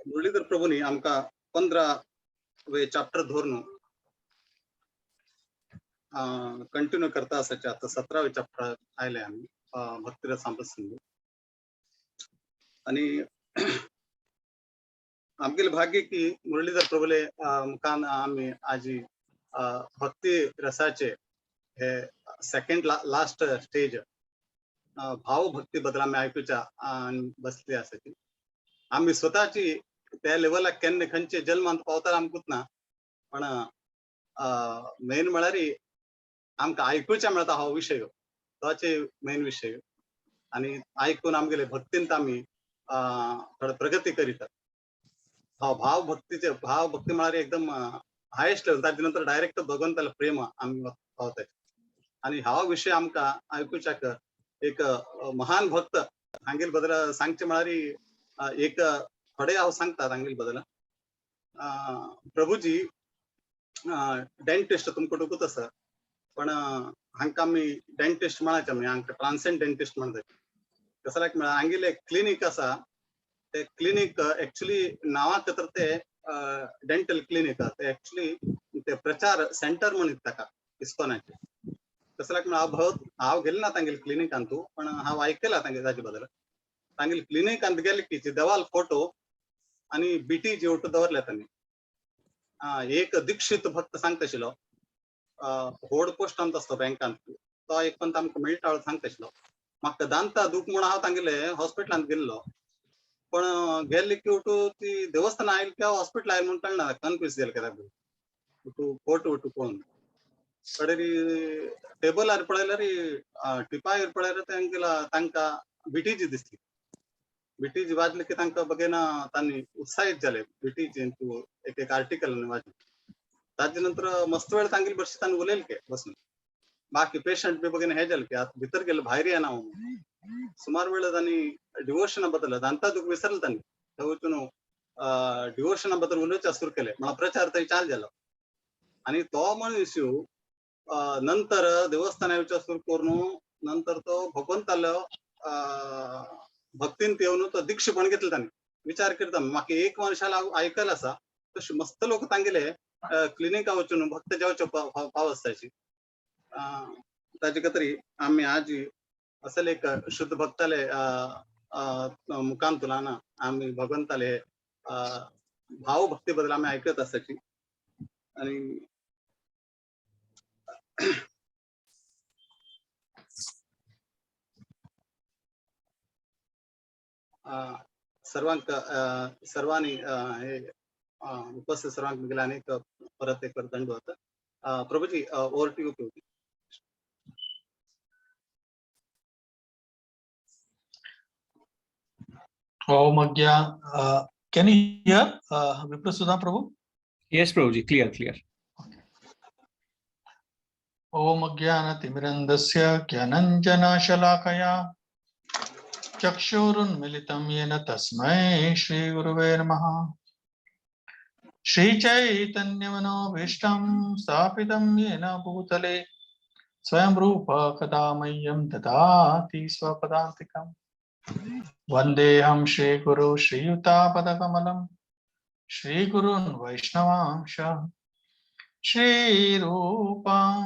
मुरलीधर प्रभूंनी आमकां 15 वे चॅप्टर धरून कंटिन्यू करता आसाचे. आतां 17वे चॅप्टर आयले आमी भक्तिरसामृत सिंधू. आणि आमगेले भाग्य की मुरलीधर प्रभुले मुखान आमी आजी भक्ती रसाचे हे सेकंड लास्ट स्टेज भावभक्ती बद्दल आमी आयकुच्या बसली आसाची. आमी स्वताची त्या लेवलाक केन्ना खंयचे जल्मांत पावता आमकां ना, पण मेन म्हळ्यार आमकां आयकुच्या मेळटा हो विशय, तोचे मेन विशय. आनी आयकून आमगेले भक्तींत आमी थोडे प्रगती करीतात. हो भावभक्तीचे, भावभक्ती म्हळ्यार एकदम हायेस्ट लेवल, ताजे नंतर डायरेक्ट भगवंताले प्रेम आमी पावताय. आनी हो विशय आमकां आयकुच्याक एक महान भक्त हांगेल बद्दल सांगचे म्हळ्यार एक थोडे हांव सांगता हांगेल बद्दल. प्रभुजी डेंटिस्ट तुमकां टुकूच आसा, पण हांकां आमी डेंटिस्ट म्हळाचे, आमी हांकां ट्रान्सेंड डेंटिस्ट म्हणटात. कसल्याक म्हळ्यार हांगेले क्लिनीक आसा, ते क्लिनीक एक्चुली नांवाक तर ते डेंटल क्लिनीक, ते एक्चुली ते प्रचार सेंटर म्हणीत ताका इस्कॉनाचे. कसल्याक म्हळ्यार हांव हांव गेले ना तांगेले क्लिनिकांत, पण हांव आयकला तांगे ताजे बद्दल. तांगेले क्लिनिकांत गेले की देवाल फोटो आनी बीटी जेवट दवरले तांणी. एक दीक्षित भक्त सांगता आशिल्लो, व्हड पोस्टांत आसतो बँकांत, तो एक पण आमकां मेळटा सांगता आशिल्लो. म्हाका दांता दूख म्हूण हांव तांगेले हॉस्पिटलांत गेल्लो, पण गेल्ले की उठू ती देवस्थान आयल किंवा हॉस्पिटल आयल म्हणून कळना, कन्फ्यूज जालें कित्याक तूं फोटो उठू पळोवन कडेरी टेबलार पळयल्यार टिपायर पळयल्यार तांगेला तांकां बीटीजी दिसली. बीटीजी वाजली की तांकां बघेना तांणी उत्साहीत जाले, बीटीजी तूं एक एक आर्टिकल वाजले. ताजे नंतर मस्त वेळ तांगेली बशी तांणी उलयले के बसून. बाकी पेशंट बी बघेन हे जाले की आतां भितर गेले भायर येना म्हणून. सुमार वेळ तांणी डिवोशना बद्दल दांता दूख विसरले तांणी, थंय वचून डिवोशना बद्दल उलोवचें सुरू केलें, म्हळ्यार प्रचार थंय चालू जालो. आनी तो मनीस नंतर देवस्थाना येवचें सुरू करून नंतर तो भगवंतालो भक्तीन येवन तो दीक्षपण घेतले तांणी. विचार करता म्हाका एक मनशाला आयकल आसा तशें मस्त लोक तांगेले क्लिनिका वचून भक्त जेवचे पावस ताची. ताजे खातीर आमी आज असले एक शुद्ध भक्ताले मुखान तुलाना आमी भगवंताले भावभक्ती बद्दल आमी आयकत आसाची. आनी सर्वांक सर्वांनी हे उपस्थित सर्वांक गेले अनेक परत एक दंडवत. Prabhuji, over to you Prabhuji. Om Agya, can you hear Viprasudha Prabhu? Yes, Prabhuji, clear, clear. Okay. Om Ajnanatimirandasya Jnananjana चक्षुरुन्मिलितं येन तस्मै श्री गुरुवे नमः. श्री चैतन्यमनोभीष्टं स्थापितं येन भूतले स्वयं रूप कदा मह्यं ददाति स्वपदान्तिकम्. वन्देऽहं श्रीगुरु श्रीयुतापदकमलं श्रीगुरून् वैष्णवांश श्रीरूपां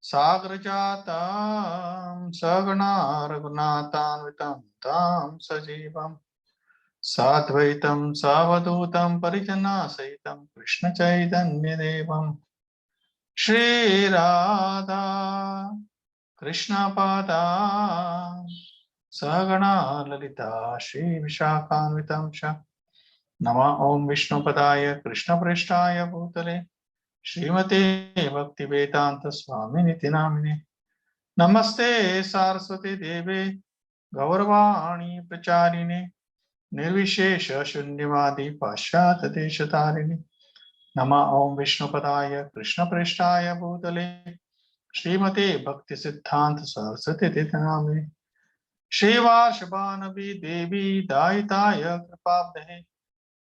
सागरजातां सगणा रघुनाथान्वितं तां सजीवं साद्वैतं सावधूतं परिजनासहितं कृष्णचैतन्यदेवं. श्रीराधा कृष्णपादा सगणा ललिता श्रीविशाखान्वितं च. नमः ॐ विष्णुपदाय कृष्णप्रेष्ठाय भूतले श्रीमते भक्तिवेदांत स्वामिनिति नामिने. नमस्ते सारस्वती देवे गौरवाणी प्रचारिणे निर्विशेष शून्यवादी पाश्चात्य देशतारिणे. नमः ॐ विष्णुपदाय कृष्णप्रेष्ठाय भूतले श्रीमते भक्ति सिद्धांत सरस्वती नामिने. श्रीवार्षभानवी देवी दायिताय कृपाब्धे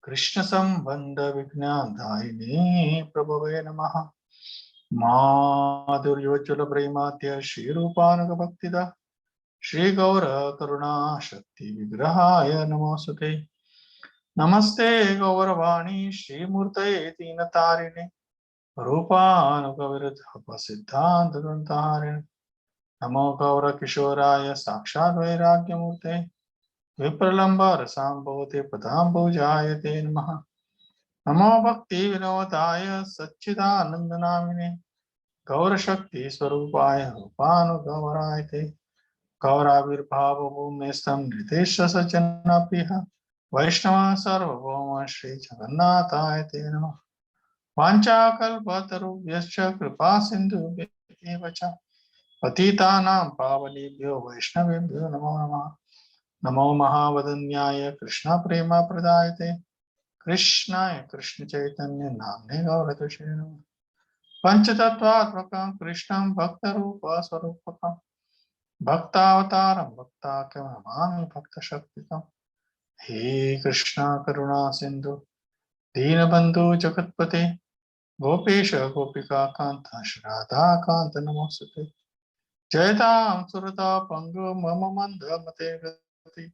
कृष्ण संबंध विज्ञान दायिने प्रभवे नमः. माधुर्योज्वल प्रेमाद्य श्री रूपानुग भक्तिदा श्री गौर करुणा शक्ति विग्रहाय नमोस्तुते. नमस्ते गौरवाणी श्रीमूर्तये दीनतारिणे रूपानुगविरुद्धसिद्धान्तदन्तारिणे नमो गौरकिशोराय साक्षात् वैराग्यमूर्ते विप्रलम्बरसाम्भूते पदाम्बुजाय ते नमः। नमो भक्तिविनोदाय सच्चिदानन्दनामिने गौरशक्तिस्वरूपाय रूपानुगौराय ते। गौराविर्भावभूमेस्तं निर्देश सज्जनप्रियः वैष्णव सार्वभौम श्री जगन्नाथाय ते नमः। वाञ्छाकल्पतरुभ्यश्च कृपा सिन्धुभ्य एव च पतितानां पावनेभ्यो वैष्णवेभ्यो नमो नमः। नमो महावदन्याय कृष्ण प्रेम प्रदायते कृष्णाय कृष्ण चैतन्य नाम्ने गौरतुषे नमः। पंचतत्वात्मकं कृष्णं भक्तरूप स्वरूपकं भक्तावतारं भक्ताख्यं नमामि भक्तशक्तिकम्। हे कृष्ण करुणा सिंधु दीनबंधु जगतपते गोपेश गोपिका कांत राधा कांत नमोस्तुते। जयतां सुरता पंगु मम मंद मते गति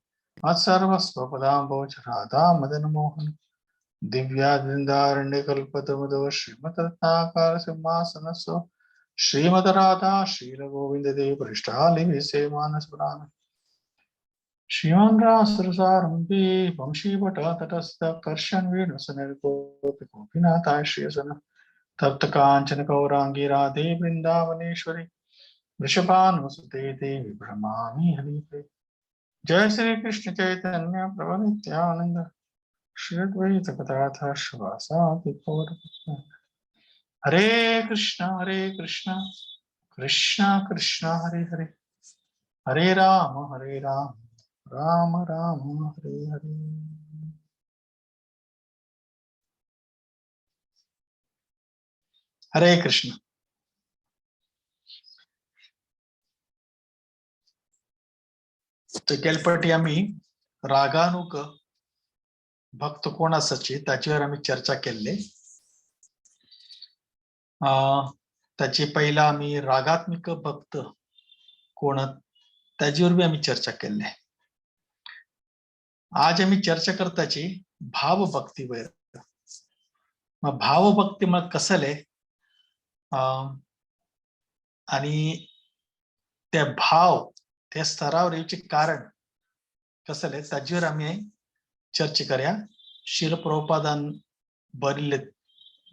मत्सर्वस्व पदाम्बोज राधा मदन मोहन। दिव्यावृंदारण्य कल्पतमुदो श्रीमद्रत्नाकर सिंहासनस्व श्रीमद राधा श्रील गोविंद देव पृष्ठालिभिसे मानस पुराण। श्रीमान रासरसारंभि वंशीवट तटस्थ कर्षण वेणुसनिर्गोपि गोपीनाथाय श्रीयसन तप्त कांचन गौरांगी राधे वृंदावनेश्वरी वृषभानुसुते देवी भ्रमामि हरिप्रिये। जय श्री कृष्ण चैतन्य प्रभु नित्यानंद श्री अद्वैत गदाधर श्रीवासादि गौर भक्त। हरे कृष्ण कृष्ण कृष्ण हरे हरे, हरे राम राम राम हरे हरे। हरे कृष्ण। तर गेलपटी आम्ही रागानुग भक्त कोण असायचे त्याच्यावर आम्ही चर्चा केली। त्याचे पहिला आम्ही रागात्मिक भक्त कोण त्याच्यावर बी आम्ही चर्चा केली। आज आम्ही चर्चा करताची भावभक्तीवर। मग भावभक्ती मग कसले आणि त्या भाव त्या स्तरावर येऊचे कारण कसले त्याच्यावर आम्ही चर्चा करूया। श्रील प्रभुपादां बरयिल्ले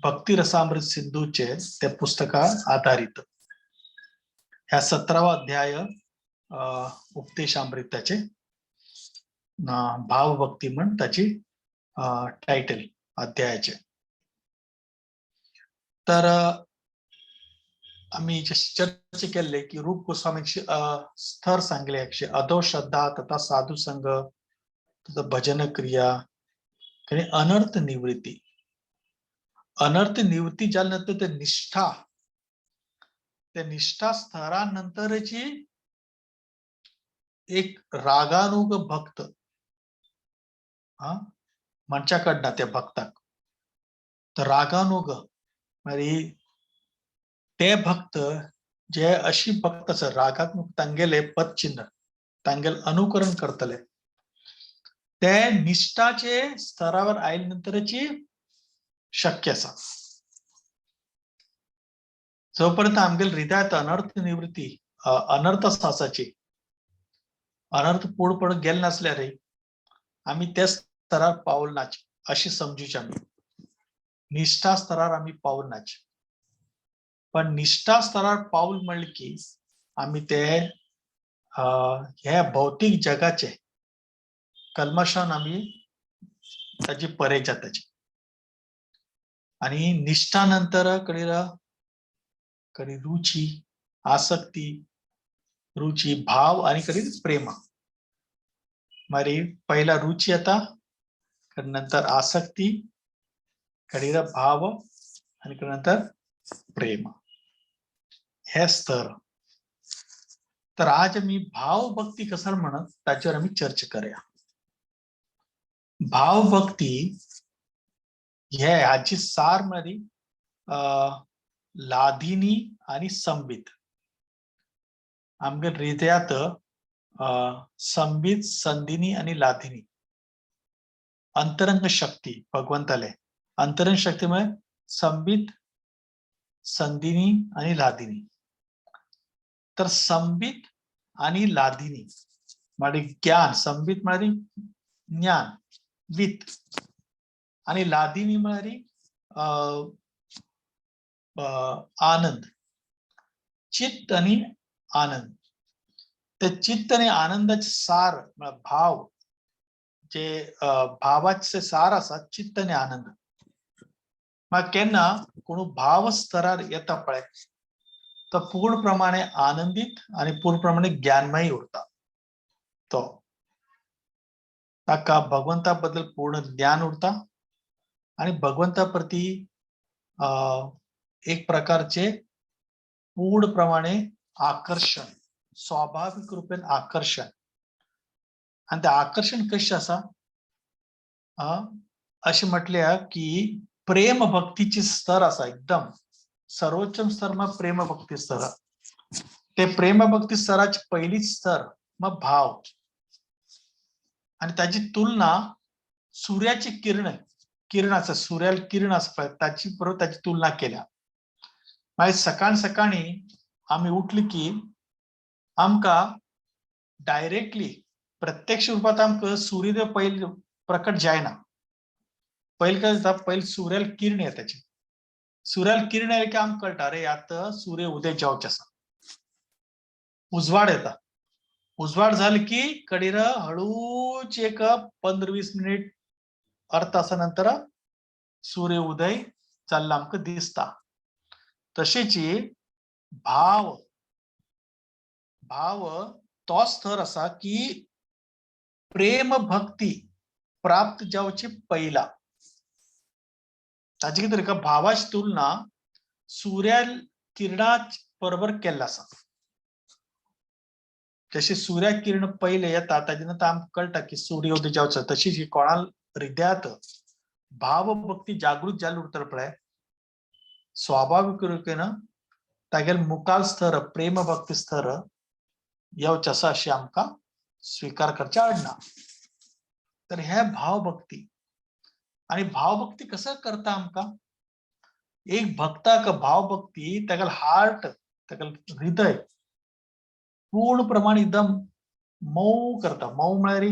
भक्ती रसामृत सिंधूचे त्या पुस्तका आधारित ह्या 17वा अध्याय उपदेशामृताचे भावभक्ती म्हण त्याची टायटल अध्यायाचे। तर आम्ही चर्चा केले की रूप गोस्वामीची स्तर सांगले एकशे अधो श्रद्धा तथा साधू संघ तथा भजन क्रिया आणि अनर्थ निवृत्ती। अनर्थ निवृत्ती झाल्यानंतर ते निष्ठा, त्या निष्ठा स्तरानंतरची एक रागानुग भक्त हा मनच्याकडनं त्या भक्ताक तर रागानुग म्हणजे ते भक्त जे अशी भक्त आसा रागात्मक तांगेले पदचिन्ह तांगेले अनुकरण करतले ते निष्ठाचे स्तरावर आयले नंतरची शक्य आसा। जोपर्यंत आमगेले हृदयात अनर्थ निवृत्ती अनर्थ आसाची अनर्थ पूर्ण पडून गेले नासल्यार आमी त्या स्तरार पावल नाच अशी समजूचे आमी निष्ठा स्तरार आमी पावल नाच। पण निष्ठा स्तरार पावल म्हणले की आमी ते हे भौतीक जगाचे कल्मशान आमी ताची परे जाताची। आणि निष्ठा नंतर कडी रुची आसक्ती रुची भाव आणि कडी प्रेम। मारी पहिला रुची येता नंतर आसक्ती कडी भाव आणि नंतर प्रेम हे स्तर। तर आज मी भावभक्ती कसं म्हणत त्याच्यावर आम्ही चर्चा करूया। भावभक्ती हे हाची सार म्हळ्यार लादिनी आणि संबित। आमगे हृदयात संबित संदिनी आणि लादिनी अंतरंग शक्ती भगवंताले अंतरंग शक्ती म्हणजे संबित, संदिनी आणि लादिनी. तर संबित आणि लादिनी म्हणजे ज्ञान, संबित म्हळ्यार ज्ञान वित आणि लादिनी म्हळ्यार आनंद, चित्त आणि आनंद. ते चित्त आणि आनंदाचे सार म्हळ्यार भाव, जे भावाचे सार आसा चित्त आणि आनंद. मागीर केन्ना कोण भाव स्तरार येता पळय तो पूर्ण प्रमाणे आनंदीत आणि पूर्ण प्रमाणे ज्ञानमयी उरता. तो ताका भगवंता बद्दल पूर्ण ज्ञान उरता आणि भगवंता प्रती एक प्रकारचे पूर्ण प्रमाणे आकर्षण, स्वाभाविक रूपेन आकर्षण. आणि ते आकर्षण कशें आसा अशें म्हटल्यार की प्रेम भक्तीची स्तर आसा, एकदम सर्वोच्च स्तर मग प्रेम भक्ती स्तर. ते प्रेम भक्ती स्तराची पहिलीच स्तर मग भाव, आणि त्याची तुलना सूर्याची किरण, किरण आसा, सूर्याला किरण आसा त्याची बरोबर त्याची तुलना केल्या. मागीर सकाळ सकाळी आमी उठली की आमकां डायरेक्टली प्रत्यक्ष रूपात आमकां सूर्योदय पयलीं प्रकट जायना. पयलीं काय जाता, पयलीं सूर्याला किरण येताची, सूर्याला किरण आयली की आमकां कळटा अरे आतां सूर्य उदय जावचे आसा, उजवाड येता. उजवाड जालो की कडीर हळूच एक 15-20 मिनिट अर्ध तासा नंतर सूर्य उदय जाल्लो आमकां दिसता. तशेंच भाव, भाव तो स्तर आसा की प्रेम भक्ती प्राप्त जावची पहिला. ताजे कितें तरी भावाची तुलना सूर्या किरणा बरोबर केल्लो आसा. जशी सूर्या किरण पयले येता ताजे नंतर आमकां कळटा की सूर्य उदय जावचो, तशीच ही कोणा हृदयात भावभक्ती जागृत जाल्ली उरतली पळय स्वाभाविक रूपेन तागेले मुखाल स्तर प्रेम भक्ती स्तर येवचें आसा अशें आमकां स्विकार करचें अडना. तर हे भावभक्ती, आणि भावभक्ती कसं करता आमकां, एक भक्ताक भावभक्ती तागेले हार्ट, तागेले हृदय पूर्ण प्रमाणे एकदम मऊ करता. मऊ म्हळ्यार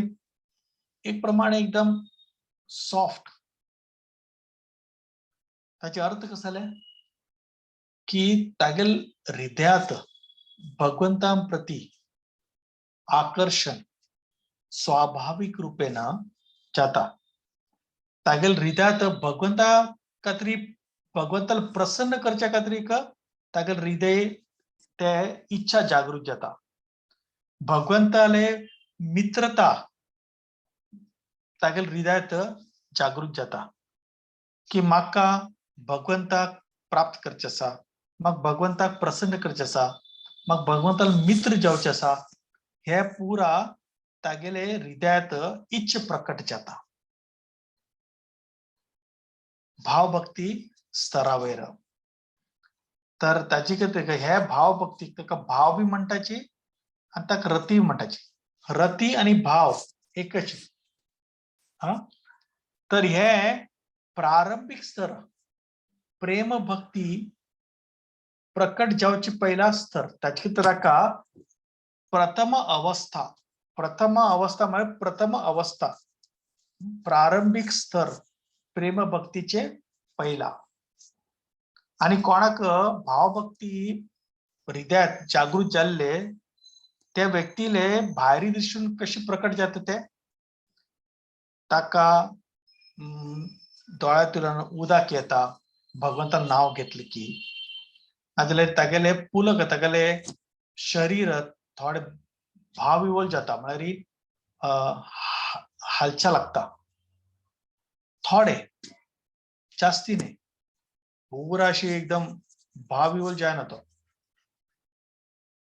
एक प्रमाणे एकदम सॉफ्ट. ताचे अर्थ कसो जाले की तागेल हृदयात भगवंता प्रती आकर्षण स्वाभाविक रूपेन जाता. तागेल हृदयात भगवंता खातीर, भगवंताला प्रसन्न करच्या खातीर तागेल हृदय ते इच्छा जागृत जाता. भगवंताले मित्रता तागेल हृदयात जागृत जाता की म्हाका भगवंताक प्राप्त करचें आसा, म्हाका भगवंताक प्रसन्न करचें आसा, म्हाका भगवंताल मित्र जावचें आसा. हे पुरा तागेले हृदयात इच्छ प्रकट जाता भावभक्ती स्तरावयर. तर ताची कितें हे भावभक्ती ताका भाव बी म्हणटाची आनी ताका रती म्हणटाची. रती आणि भाव एकच. हा, तर हे प्रारंभिक स्तर प्रेम भक्ती प्रकट जावची पहिला स्तर. ताचे ताका प्रथम अवस्था, प्रथम अवस्था म्हळ्यार प्रथम अवस्था प्रारंभिक स्तर प्रेम भक्तीचे पहिला. आणि कोणाक भावभक्ती हृदयात जागृत जाल्ले त्या व्यक्तीले भायरी दृश्टीन कशी प्रकट जाता ते ताका दोळ्यांतल्यान उदक येता भगवंतान नांव घेतले की, नाजाल्यार तागेले पुलक तागेले शरीर थोडे भावविवल जाता, म्हळ्यार हालच्या लागता थोडे, जास्ती न्ही, पुरा अशी एकदम भावविवल जायना तो,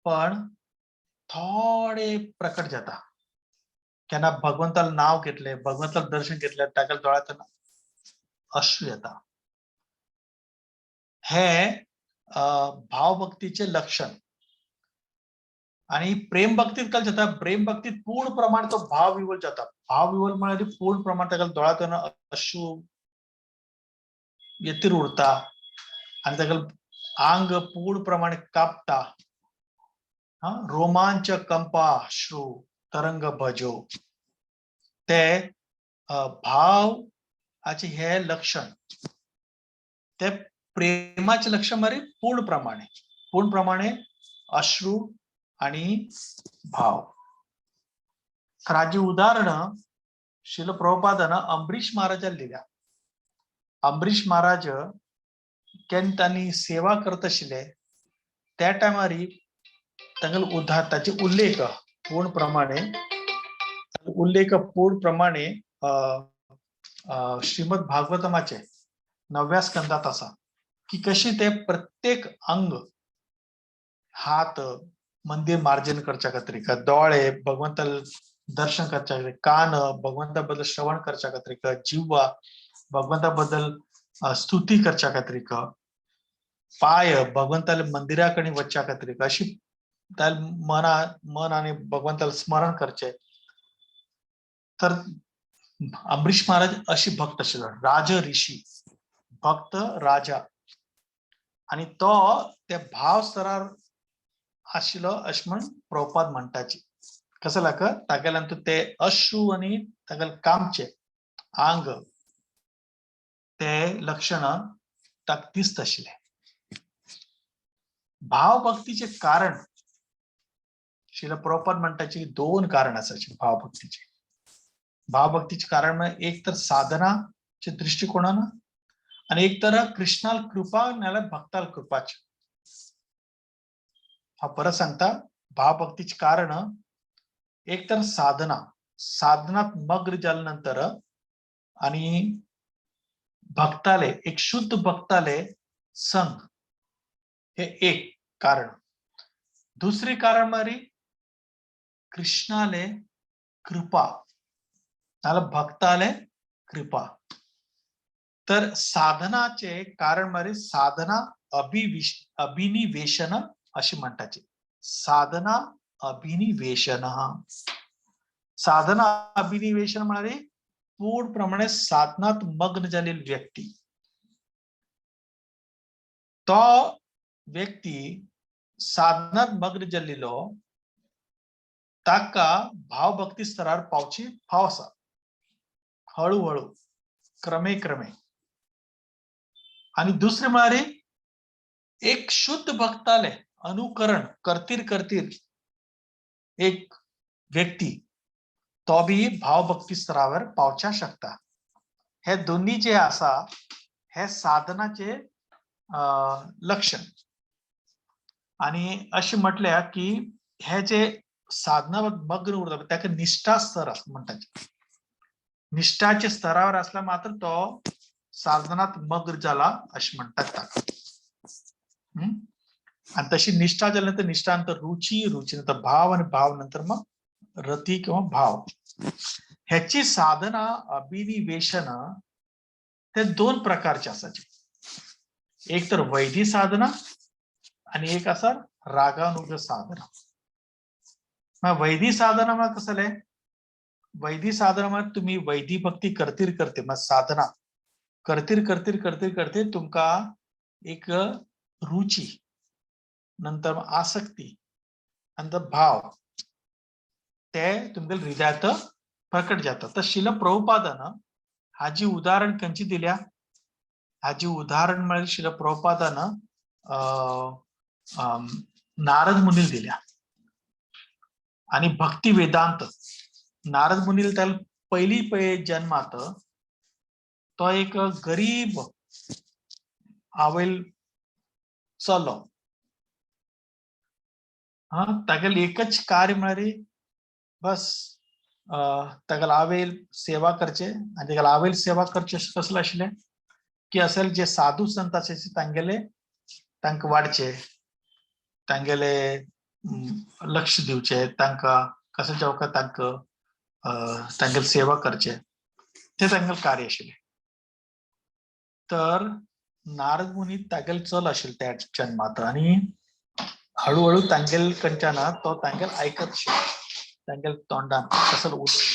पण थोडे प्रकट जाता. केन्ना भगवंताला नाव घेतले, भगवंताला दर्शन घेतले, ताका दोळ्यांतल्यान अश्रू येता. हे भावभक्तीचे लक्षण. आणि प्रेम भक्तीत कल जाता, प्रेम भक्तीत पूर्ण प्रमाण तो भाव विवल जाता. भाव विवल म्हळ्यार पूर्ण प्रमाण ताका दोळ्यांत अश्रू येतीर उरता आणि ताका आंग पूर्ण प्रमाणे कापता. हा, रोमांच कंपा अश्रू तरंग भजो, ते भाव हाचे हे लक्षण, ते प्रेमाचे लक्षण मरे पूर्ण प्रमाणे, पूर्ण प्रमाणे अश्रू आणि भाव. तर हाजी उदाहरण शिल प्रभुपादान अंबरीश महाराजाला दिल्या. अंबरीश महाराज केन्ना तांणी सेवा करत आशिल्ले त्या टायमारी तांगेलो उदार ताचे उल्लेख पूर्ण प्रमाणे, उल्लेख पूर्ण प्रमाणे श्रीमद भागवतमाचे नव्या स्कंदात आसा की कशी ते प्रत्येक अंग, हात मंदिर मार्जन करच्या खातीर, दोळे भगवंताल दर्शन करच्या खातीर, कान भगवंता बद्दल श्रवण करच्या खातीर, जिव्हा भगवंता बद्दल स्तुती करच्या खातीर, पाय भगवंताले मंदिरा कडेन वचच्या खातीर, अशी मना मन आणि भगवंताला स्मरण करचे. तर अंबरीश महाराज अशी भक्त आशिल्लो, राज ऋषी भक्त राजा, आणि तो त्या भाव स्तरार आशिल्लो अशें म्हण प्रभुपाद म्हणटाची. कसं लाग तागेल्यान ते अश्रू आणि तागेले कामचे आंग ते लक्षण ताका दिसत आशिल्ले. भावभक्तीचे कारण शिल प्रभुपाद म्हणटाची दोन कारण आसाची भावभक्तीचे. भावभक्तीचे कारण म्हणजे एक तर साधनाच्या दृष्टिकोनानं आणि एक तर कृष्णाल कृपा नाल्यार भक्ताल कृपाचे. हा परत सांगता, भावभक्तीचे कारण एक तर साधना, साधनात मग्न जाल्यानंतर आणि भक्ताले एक शुद्ध भक्ताले संग, हे एक कारण. दुसरे कारण मारी कृष्णाले कृपा नाल्यार भक्ताले कृपा. तर साधनाचे कारण मारी साधना अभिनिवेशन अशी म्हणटाचे. साधना अभिनिवेशन, साधना अभिनिवेशन म्हळ्यार पूर्णप्रमाणे साधनात मग्न जालेली व्यक्ती, तो व्यक्ती साधनात मग्न जाल्लेलो ताका भावभक्ती स्तरार पावची फाव आसा हळूहळू क्रमे क्रमे. आणि दुसरे म्हळ्यार एक शुद्ध भक्ताले अनुकरण करतीर करतीर एक व्यक्ती तो बी भावभक्ती स्तरावर पावच्या शकता. हे दोन्ही जे आसा हे साधनाचे लक्षण. आणि अशें म्हटल्या की हे जे साधना मग्न उरता ताका निष्ठा स्तर म्हणटात. निष्ठाच्या स्तरावर असला मात्र तो साधनात मग्न जाला अशें म्हणटात ताका. आणि तशी निष्ठा जाल्यानंतर निष्ठा नंतर रुची, रुची नंतर भाव आणि भाव नंतर मग रती किंवा भाव. ह्याची साधना अभिनिवेशन ते दोन प्रकारचे असायचे. एक तर वैधी साधना आणि एक असा रागानुग साधना. मग वैधी साधना मग कसं आहे? वैधी साधना मग तुम्ही वैधी भक्ती करतील करते मग साधना करतील करतील करतील करते तुमका एक रुची, नंतर आसक्ती, नंतर भाव ते तुमगे हृदयात प्रकट जाता. तर शिल प्रभुपादान हाजी उदाहरण खंयची दिल्या? हाजी उदाहरण म्हळ्यार शिल प्रभुपादान नारद मुनील दिल्या. आणि भक्ती वेदांत नारद मुनील त्याला पहिली पळय जन्मात तो एक गरीब आवयल चलो, हा तागेले एकच कार्य म्हळ्यार बस तागेले आवयल सेवा करचे. आणि तागेले आवयल सेवा करचे कसले आशिल्ले की असेल जे साधू संत आसाचे तांगेले तांकां वाडचे, तांगेले लक्ष दिवचे, तांकां कशें जेवका तांकां तांगेले सेवा करचे, ते तांगेले कार्य आशिल्ले. तर नारद मुनी तागेले चल आशिल्ले त्या जन्मात आणि हळूहळू तांगेल कडच्यान तो तांगेल आयकत शी, तांगेल तोंडान तसं उलयले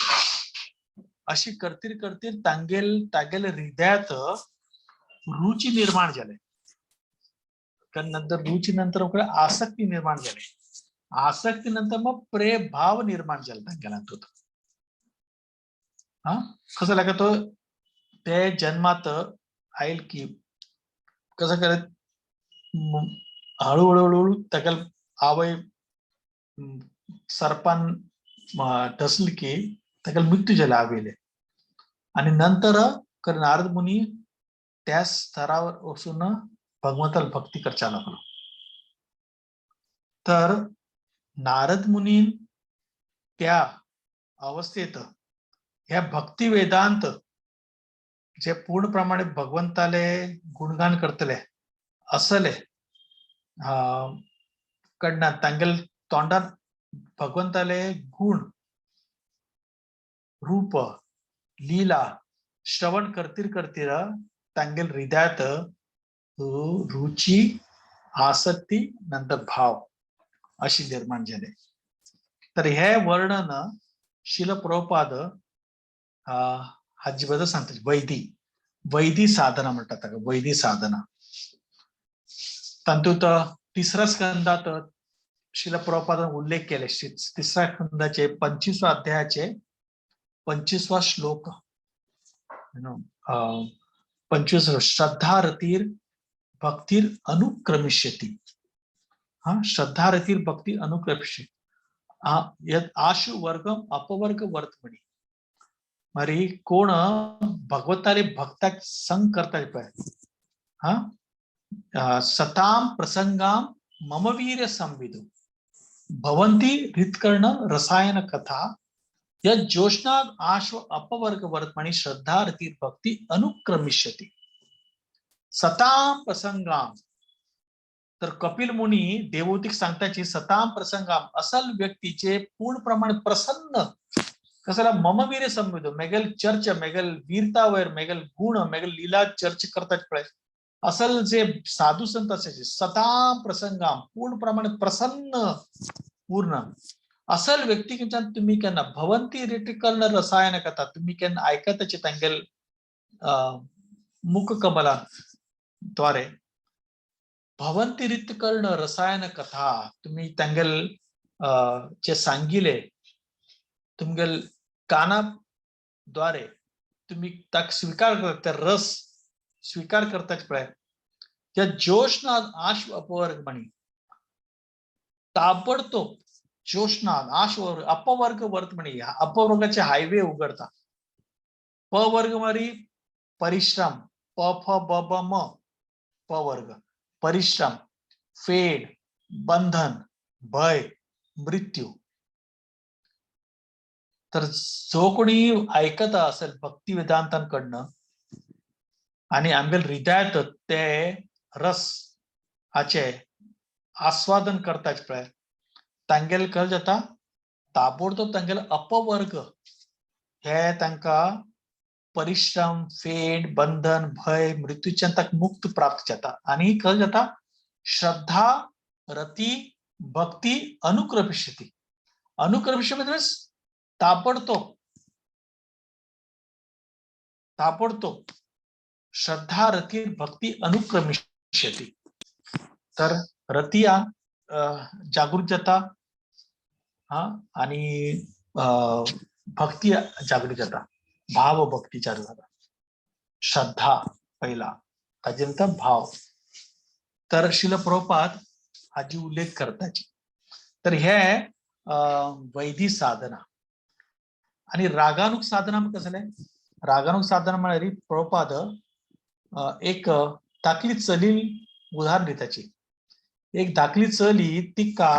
अशी करतीर करतीर तांगेल तागेल हृदयात रुची निर्माण जाले. कारण नंतर रुची नंतर आसक्ती निर्माण झाली, आसक्ती नंतर मग प्रेम भाव निर्माण झाला तांगेला. तो हा कसं लागा तो ते जन्मात आईल की कसं करत हळूहळू हळूहळू ताका आवय सर्पान डसली की ताका मृत्यू झाला आवयले. आणि नंतर नारद मुनी त्या स्तरावर वचून भगवंताला भक्ती करच्या लागलो. तर नारद मुनीन त्या अवस्थेत ह्या भक्ती वेदांत जे पूर्णप्रमाणे भगवंताले गुणगान करतले असले कडना तांगेल तोंडान भगवंताले गुण रूप लीला श्रवण करतीर करतीर तांगेल हृदयात रुची आसक्ती नंतर भाव अशी निर्माण झाले. तर हे वर्णन शिल प्रभुपाद हाजी बद्दल सांगतात. वैदी वैदी साधना म्हणतात ताका, वैदी साधना. तातूंत तिसऱ्या स्कंदात शिल प्रभुपादान उल्लेख केले. तिसऱ्या स्कंदाचे 25व्या अध्यायाचे 25वा श्लोक, 25, श्रद्धारतीर भक्तीर अनुक्रमिष्यती. हा, श्रद्धारतीर भक्ती अनुक्रमिष्यती आशु वर्गम अपवर्ग वर्तमणी. मारी कोण भगवताले भक्ताक संग करता पळय, हा, सताम प्रसंगाम मम वीर संविदु भवंती हृत्कर्ण रसायन कथा यद जोष्णाद आश्व अपवर्ग वर्तमणी श्रद्धारती भक्ती अनुक्रमिष्यती. सताम प्रसंगाम, तर कपिल मुनी देवहूतीक सांगताची सताम प्रसंगाम असल व्यक्तीचे पूर्ण प्रमाणे प्रसन्न कसला ममवीर संविदो मेगल चर्च मेगल वीरतावर मेगल गुण मेगल लीला चर्च करतात पळय असल जे साधू संत असायचे सताम प्रसंगाम पूर्ण प्रमाणे प्रसन्न पूर्ण असल व्यक्ती किंच्यान तुम्ही केन्ना भवंती रिटिकर्ण रसायन कथा तुम्ही केन्ना ऐकताचे तांगेल मुख कमला द्वारे भवंती रितकर्ण रसायन कथा तुम्ही तांगेल जे सांगिले तुमगेल कानाद्वारे तुम्ही ताक स्वीकार करता, त्या रस स्वीकार करताच पळय त्या जोशनाद आश्व अपवर्ग म्हणी ताबडतोब जोशनाद आश्व अपवर्ग वर्तमणी अपवर्गाचे हायवे उघडता. प वर्ग मारी परिश्रम प फ ब ब म प वर्ग परिश्रम फेड बंधन भय मृत्यू. तर जो कोणी ऐकत असेल भक्ती वेदांतांकडनं आणि आमगेल हृदयात ते रस हाचे आस्वादन करताच पळय तांगेल कल जाता ताबडतोब तांगेल अपवर्ग हे तांकां परिश्रम फेड बंधन भय मृत्यूच्यान ताका मुक्त प्राप्त जाता. आणि कल जाता श्रद्धा रती भक्ती अनुक्रमिष्यती. अनुक्रमिष्य म्हणजे ताबडतोब ताबडतोब श्रद्धा रती भक्ती अनुक्रमिष्यती. तर रतिया जागृत जाता हा आणि भक्ती जागृत जाता, भाव भक्ती जागृत जाता. श्रद्धा पहिला ताजे नंतर भाव. तर शिल प्रभुपाद हाजी उल्लेख करताची. तर हे वैधी साधना. आणि रागानुक साधना कसं जालें, रागानुक साधना म्हळ्यार प्रभुपाद एक धाकली चली उदाहरण दिताची. एक धाकली चली तिका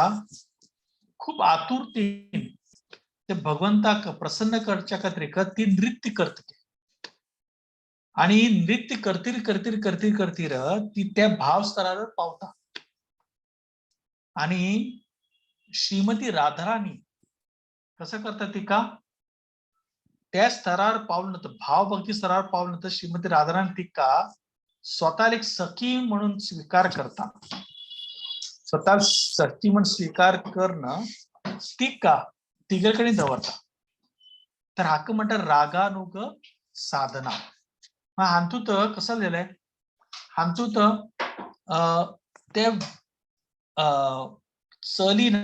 खूब आतुरतेन ते भगवंताक प्रसन्न करच्या खातीर ती नृत्य करता आणि नृत्य करतीर करतीर करतीर करतीर ती त्या भाव स्तरावर पावता. आणि श्रीमती राधाराणी कसं करता तिका त्या स्तरावर पावलं नंतर भावभक्ती स्तरावर पावलं नंतर श्रीमती राधाराणी तिका स्वतःला एक सखी म्हणून स्वीकार करता. स्वतः सती म्हण स्वीकार करणं ती का तिगे कडेन दवरता. तर हाका म्हणटा रागानुग साधना. हातूंत कसं जालें, हातूंत ते चलीन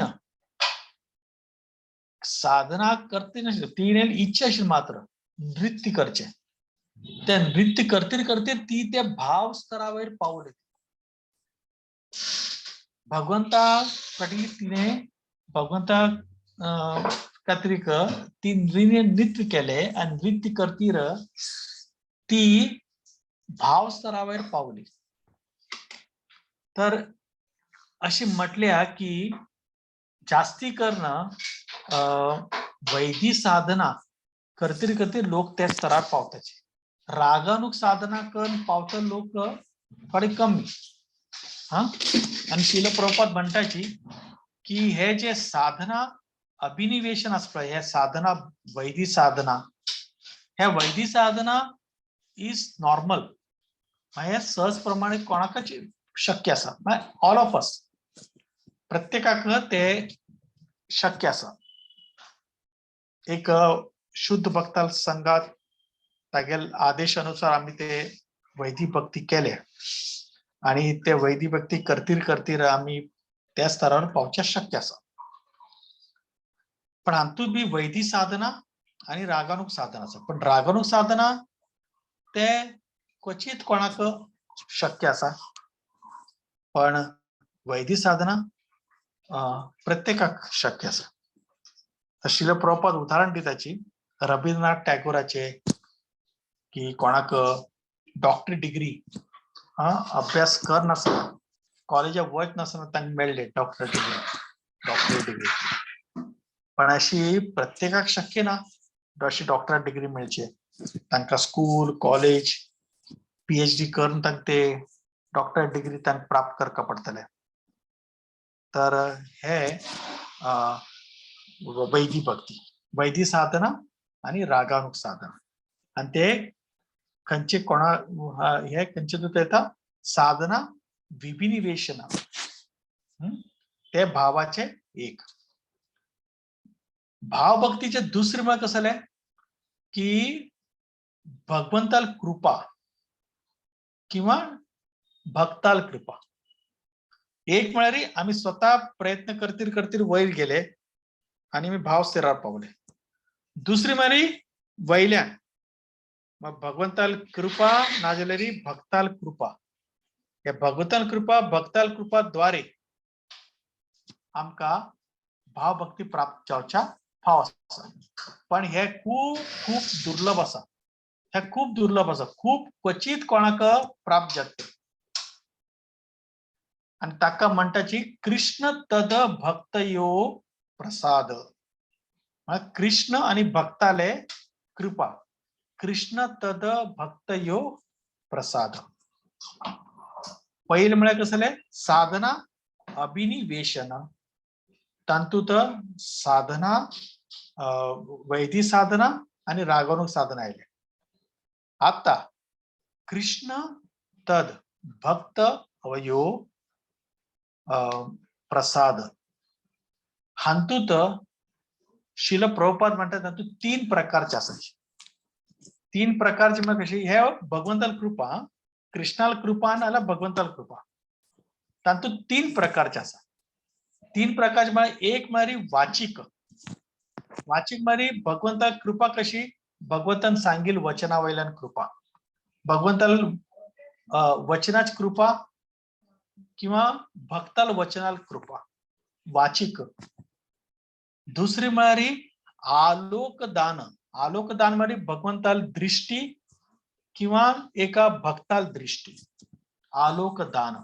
साधना करते नाशिल्ली, तिणें इच्छा आशिल्ली मात्र नृत्य करचें. ते नृत्य करतीर करतीर ती त्या भाव स्तरावयर पावली. भगवंता फाटी तिणें भगवंता खातीर ती नृत्य केलें आनी नृत्य करतीर ती भाव स्तरावयर पावली. तर अशी म्हटल्या की जास्ती करून वैधी साधना करतीर करतीर लोक त्या स्तरार पावताचे. रागानुक साधना करून पावता लोक थोडे कमी. हा, आणि शिल प्रभुपाद म्हणटाची की हे जे साधना अभिनिवेशन आसा पळय, हे साधना वैधी साधना, ह्या वैधी साधना is normal, हे सहज प्रमाणे कोणाकच शक्य आसा, ऑल ऑफ अस, प्रत्येकाक ते शक्य आसा. एक शुद्ध भक्ता संघात तागेल आदेश अनुसार आमी ते वैधी भक्ती केले आणि ते वैधी भक्ती करतीर करतीर आमी त्या स्तरावर पावचे शक्य आसा. पण हातूंत बी वैधी साधना आणि रागानुक साधना आसा. पण रागानुक साधना ते क्वचीत कोणाक शक्य आसा, पण वैधी साधना प्रत्येकाक शक्य आसा. शिल प्रभुपाद उदाहरण दिताची रवींद्रनाथ टॅगोराचे की कोणाक डॉक्टरी डिग्री अभ्यास कर नासतना, कॉलेजाक वच नासतना तांकां मेळ्ळे डॉक्टरी डिग्री. पण अशी प्रत्येकाक शक्य ना अशी डॉक्टरेट डिग्री मेळची. तांकां स्कूल, कॉलेज, पीएचडी करून तांकां ते डॉक्टरेट डिग्री तांकां प्राप्त करका पडटले. तर हे वैधी भक्ती, वैधी साधना आणि रागानुक साधना. आणि ते खंयचे कोणा हे खंयचे तुका येता साधना विभिनिवेशना, ते भावाचे एक भावभक्तीचे. दुसरे म्हळ्यार कसं जालें की भगवंताल कृपा किंवा भक्ताल कृपा. एक म्हळ्यार आमी स्वतः प्रयत्न करतीर करतीर वयर गेले आणि मी भाव स्तरार पावले. दुसरी म्हळ्यार वयल्यान मग भगवंताल कृपा नाजाल्यार भक्ताल कृपा. ह्या भगवंताल कृपा, भक्ताल कृपा द्वारे आमकां भावभक्ती प्राप्त जावच्या फाव आसा. पण हे खूब खूब दुर्लभ आसा, हे खूब दुर्लभ आसा, खूब क्वचीत कोणाक प्राप्त जाता. आणि ताका म्हणटाची कृष्ण तद भक्त यो प्रसाद. कृष्ण आणि भक्ताले कृपा, कृष्ण तद भक्त यो प्रसाद. पहिले म्हळ्यार कसले साधना अभिनिवेशन, तातूंत साधना वैधी साधना आणि रागानुक साधना आयले. आता कृष्ण तद भक्त अवयो प्रसाद. हातूंत शिल प्रभुपाद म्हणतात तातूंत तीन प्रकारचे आसा. तीन प्रकारचे म्हळ्यार कशी, हे भगवंताल कृपा, कृष्णाल कृपा नाल्यार भगवंताल कृपा. तातूंत तीन प्रकारचे आसा. तीन प्रकारचे म्हळ्यार एक म्हळ्यार वाचिक. वाचिक म्हळ्यार भगवंताक कृपा कशी, भगवंतान सांगील वचना वयल्यान कृपा, भगवंताल वचनाच कृपा किंवा भक्ताल वचनाल कृपा, वाचिक. दुसरी म्हळ्यार आलोकदान. आलोकदान म्हळ्यार भगवंताल दृष्टी किंवा एका भक्ताल दृष्टी, आलोकदान.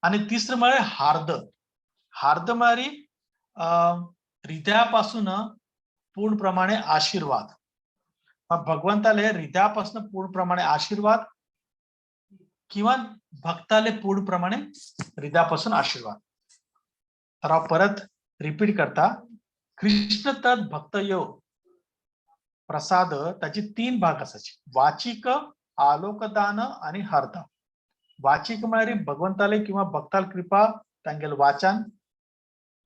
आणि तिसरं म्हळ्यार हार्द. हार्द म्हळ्यार हृदयापासून पूर्णप्रमाणे आशीर्वाद. भगवंताले हृदयापासून पूर्णप्रमाणे आशीर्वाद किंवा भक्ताले पूर्णप्रमाणे हृदयापासून आशीर्वाद. तर हांव परत रिपीट करता. कृष्ण तद भक्त यो प्रसाद, ताचे तीन भाग आसाचे, वाचिक, आलोकदान आणि हर्द. वाचिक म्हळ्यार भगवंताले किंवा भक्ताल कृपा. तांगेले वाचान.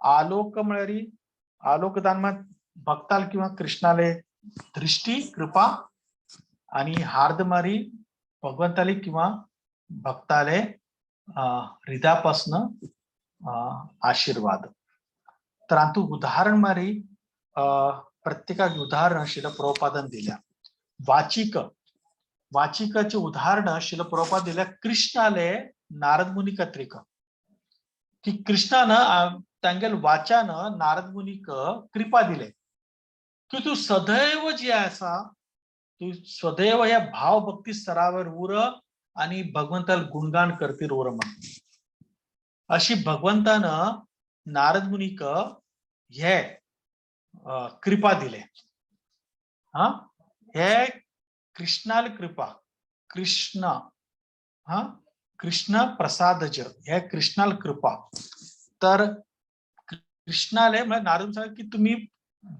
आलोक म्हळ्यार आलोकदान म्हळ्यार भक्ताल किंवा कृष्णाले दृष्टी कृपा, आणि हार्दमारी भगवंताले किंवा भक्ताले हृदयापासनं आशीर्वाद. तर अंतू उदाहरण मारी प्रत्येकाक उदाहरण शिल प्रभुपादान दिल्या. वाचिक, वाचिकाचे उदाहरण शिल प्रभुपाद दिल्या कृष्णाले नारद मुनी कत्रिक की कृष्णानं तांगेल वाचानं नारद मुनीक कृपा दिले की तू सदैव जे आसा तू सदैव ह्या भावभक्ती स्तरावर उर आणि भगवंताला गुणगान करतील उर म्हणून. अशी भगवंतानं नारद मुनीक हे कृपा दिले. हा, हे कृष्णाल कृपा, कृष्ण, हा कृष्ण प्रसादज, हे कृष्णाल कृपा. तर कृष्णाले म्हणजे नारद सांग की तुम्ही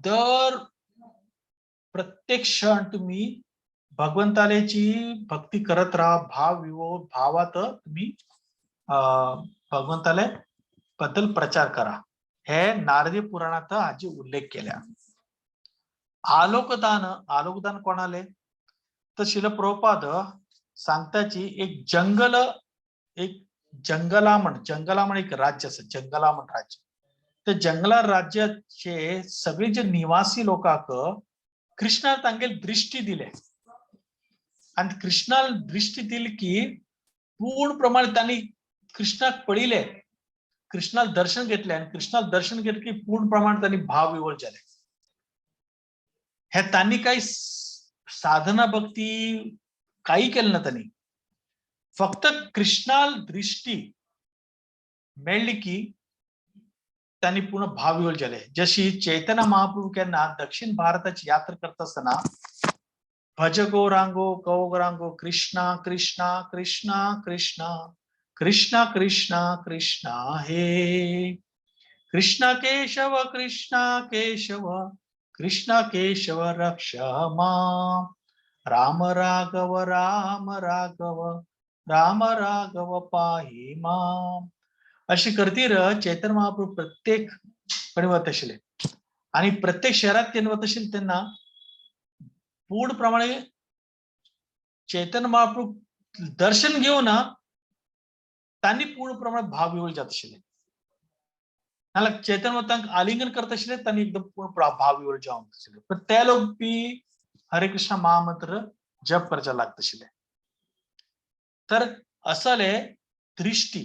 दर प्रत्येक क्षण तुम्ही भगवंतालेची भक्ती करत राहा, भाव विवो भावात तुम्ही भगवंताले बद्दल प्रचार करा. हे नारदी पुराणात आजी उल्लेख केल्या. आलोकदान, आलोकदान कोणाले तर शिल प्रभुपाद सांगताची एक जंगल, एक जंगलामण, जंगलामण एक राज्य असं, जंगलामण राज्य. त्या जंगला राज्याचे सगळे जे निवासी लोकांक कृष्णा तांगेल दृष्टी दिले आणि कृष्णाला दृष्टी दिली की पूर्ण प्रमाणे त्यांनी कृष्णाक पडिले, कृष्णाला दर्शन घेतले आणि कृष्णाला दर्शन घेतले की पूर्ण प्रमाणे त्यांनी भाव विवळ झाले. हे त्यांनी काही साधना भक्ती काही केलं ना, त्यांनी फक्त कृष्णाल दृष्टी मेळली की त्यांनी पूर्ण भावविवल झाले. जशी चैतन्य महाप्रभू त्यांना दक्षिण भारताची यात्रा करत असताना भज गौरांगो गौरांगो कृष्णा कृष्णा कृष्णा कृष्णा कृष्णा कृष्णा कृष्णा हे कृष्णा केशव कृष्णा केशव कृष्णा केशव रक्ष मां राम राघव राम राघव राम राघव पाही मां, अशी करतीर चैतन्य महाप्रभू प्रत्येक कडे वत आशिल्ले आणि प्रत्येक शहरात केन्ना वत आशिल्ले तेन्ना पूर्ण प्रमाणे चैतन्य महाप्रभू दर्शन घेऊन तांणी पूर्ण प्रमाणात भावविवल जात आशिल्ले. नाल्यार चैतन्य तांकां आलिंगन करत आशिल्ले, तांणी एकदम पूर्ण भावविवल जावन आशिल्ले. पण ते लोक बी हरे कृष्ण महामंत्र जप करच्या लागत आशिल्ले. तर असले दृष्टी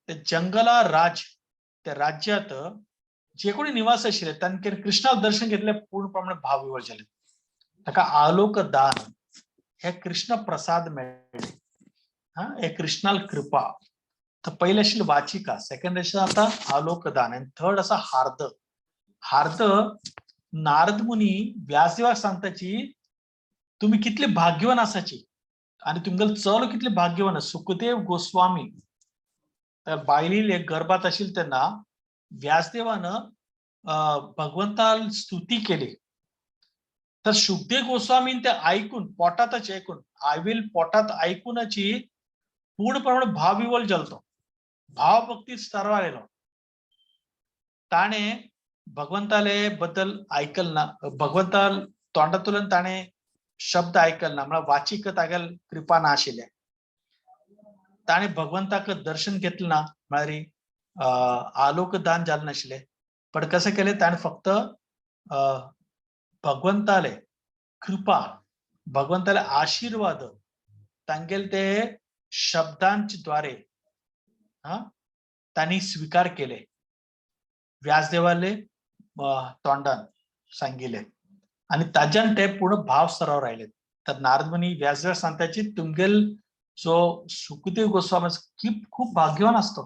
ते जंगला राज, त्या राज्यात जे कोणी निवास आशिल्ले तांकां कृष्णाक दर्शन घेतले पूर्ण प्रमाणे भावविवल जाले. ताका आलोक दान हे कृष्ण प्रसाद मेळ्ळे, हा हे कृष्णाल कृपा. तर पहिले आशिल्ली वाचिका, सेकंड आशिल्लें आता आलोकदान आनी थर्ड आसा हार्द. हार्द नारद मुनी व्यासदेवाक सांगताची तुम्ही कितले भाग्यवान आसाची आणि तुमगेलो चलो कितले भाग्यवान. सुखदेव गोस्वामी तर बायली गर्भात आशिल्ले तेन्ना व्यासदेवान भगवंताल स्तुती केली. तर शुकदेव गोस्वामीन ते ऐकून पोटातच ऐकून I will पोटात ऐकूनची पूर्णप्रमाणे भावविवल जलतो, भावभक्ती स्तरावर आलेलो. ताणे भगवंताले बद्दल ऐकल ना, भगवंता तोंडातून ताणे शब्द ऐकल ना, म्हळ्यार वाचिक तागेल कृपा ना आशिल्ले. ताणे भगवंताक दर्शन घेतलं ना, म्हळ्यार आलोकदान जालें नाशिल्लें. पण कसं केलें ताणे फक्त भगवंताले कृपा, भगवंताले आशीर्वाद तांगेले ते शब्दांच्या द्वारे हा तांणी स्वीकार केले. व्यासदेवाले तोंडान सांगिले आणि ताज्यान ते पूर्ण भाव स्तरावर राहिले. तर नारद मुनी व्यासदेव सांगताची तुमगेल जो सुखदेव गोस्वामी की खूप भाग्यवान असतो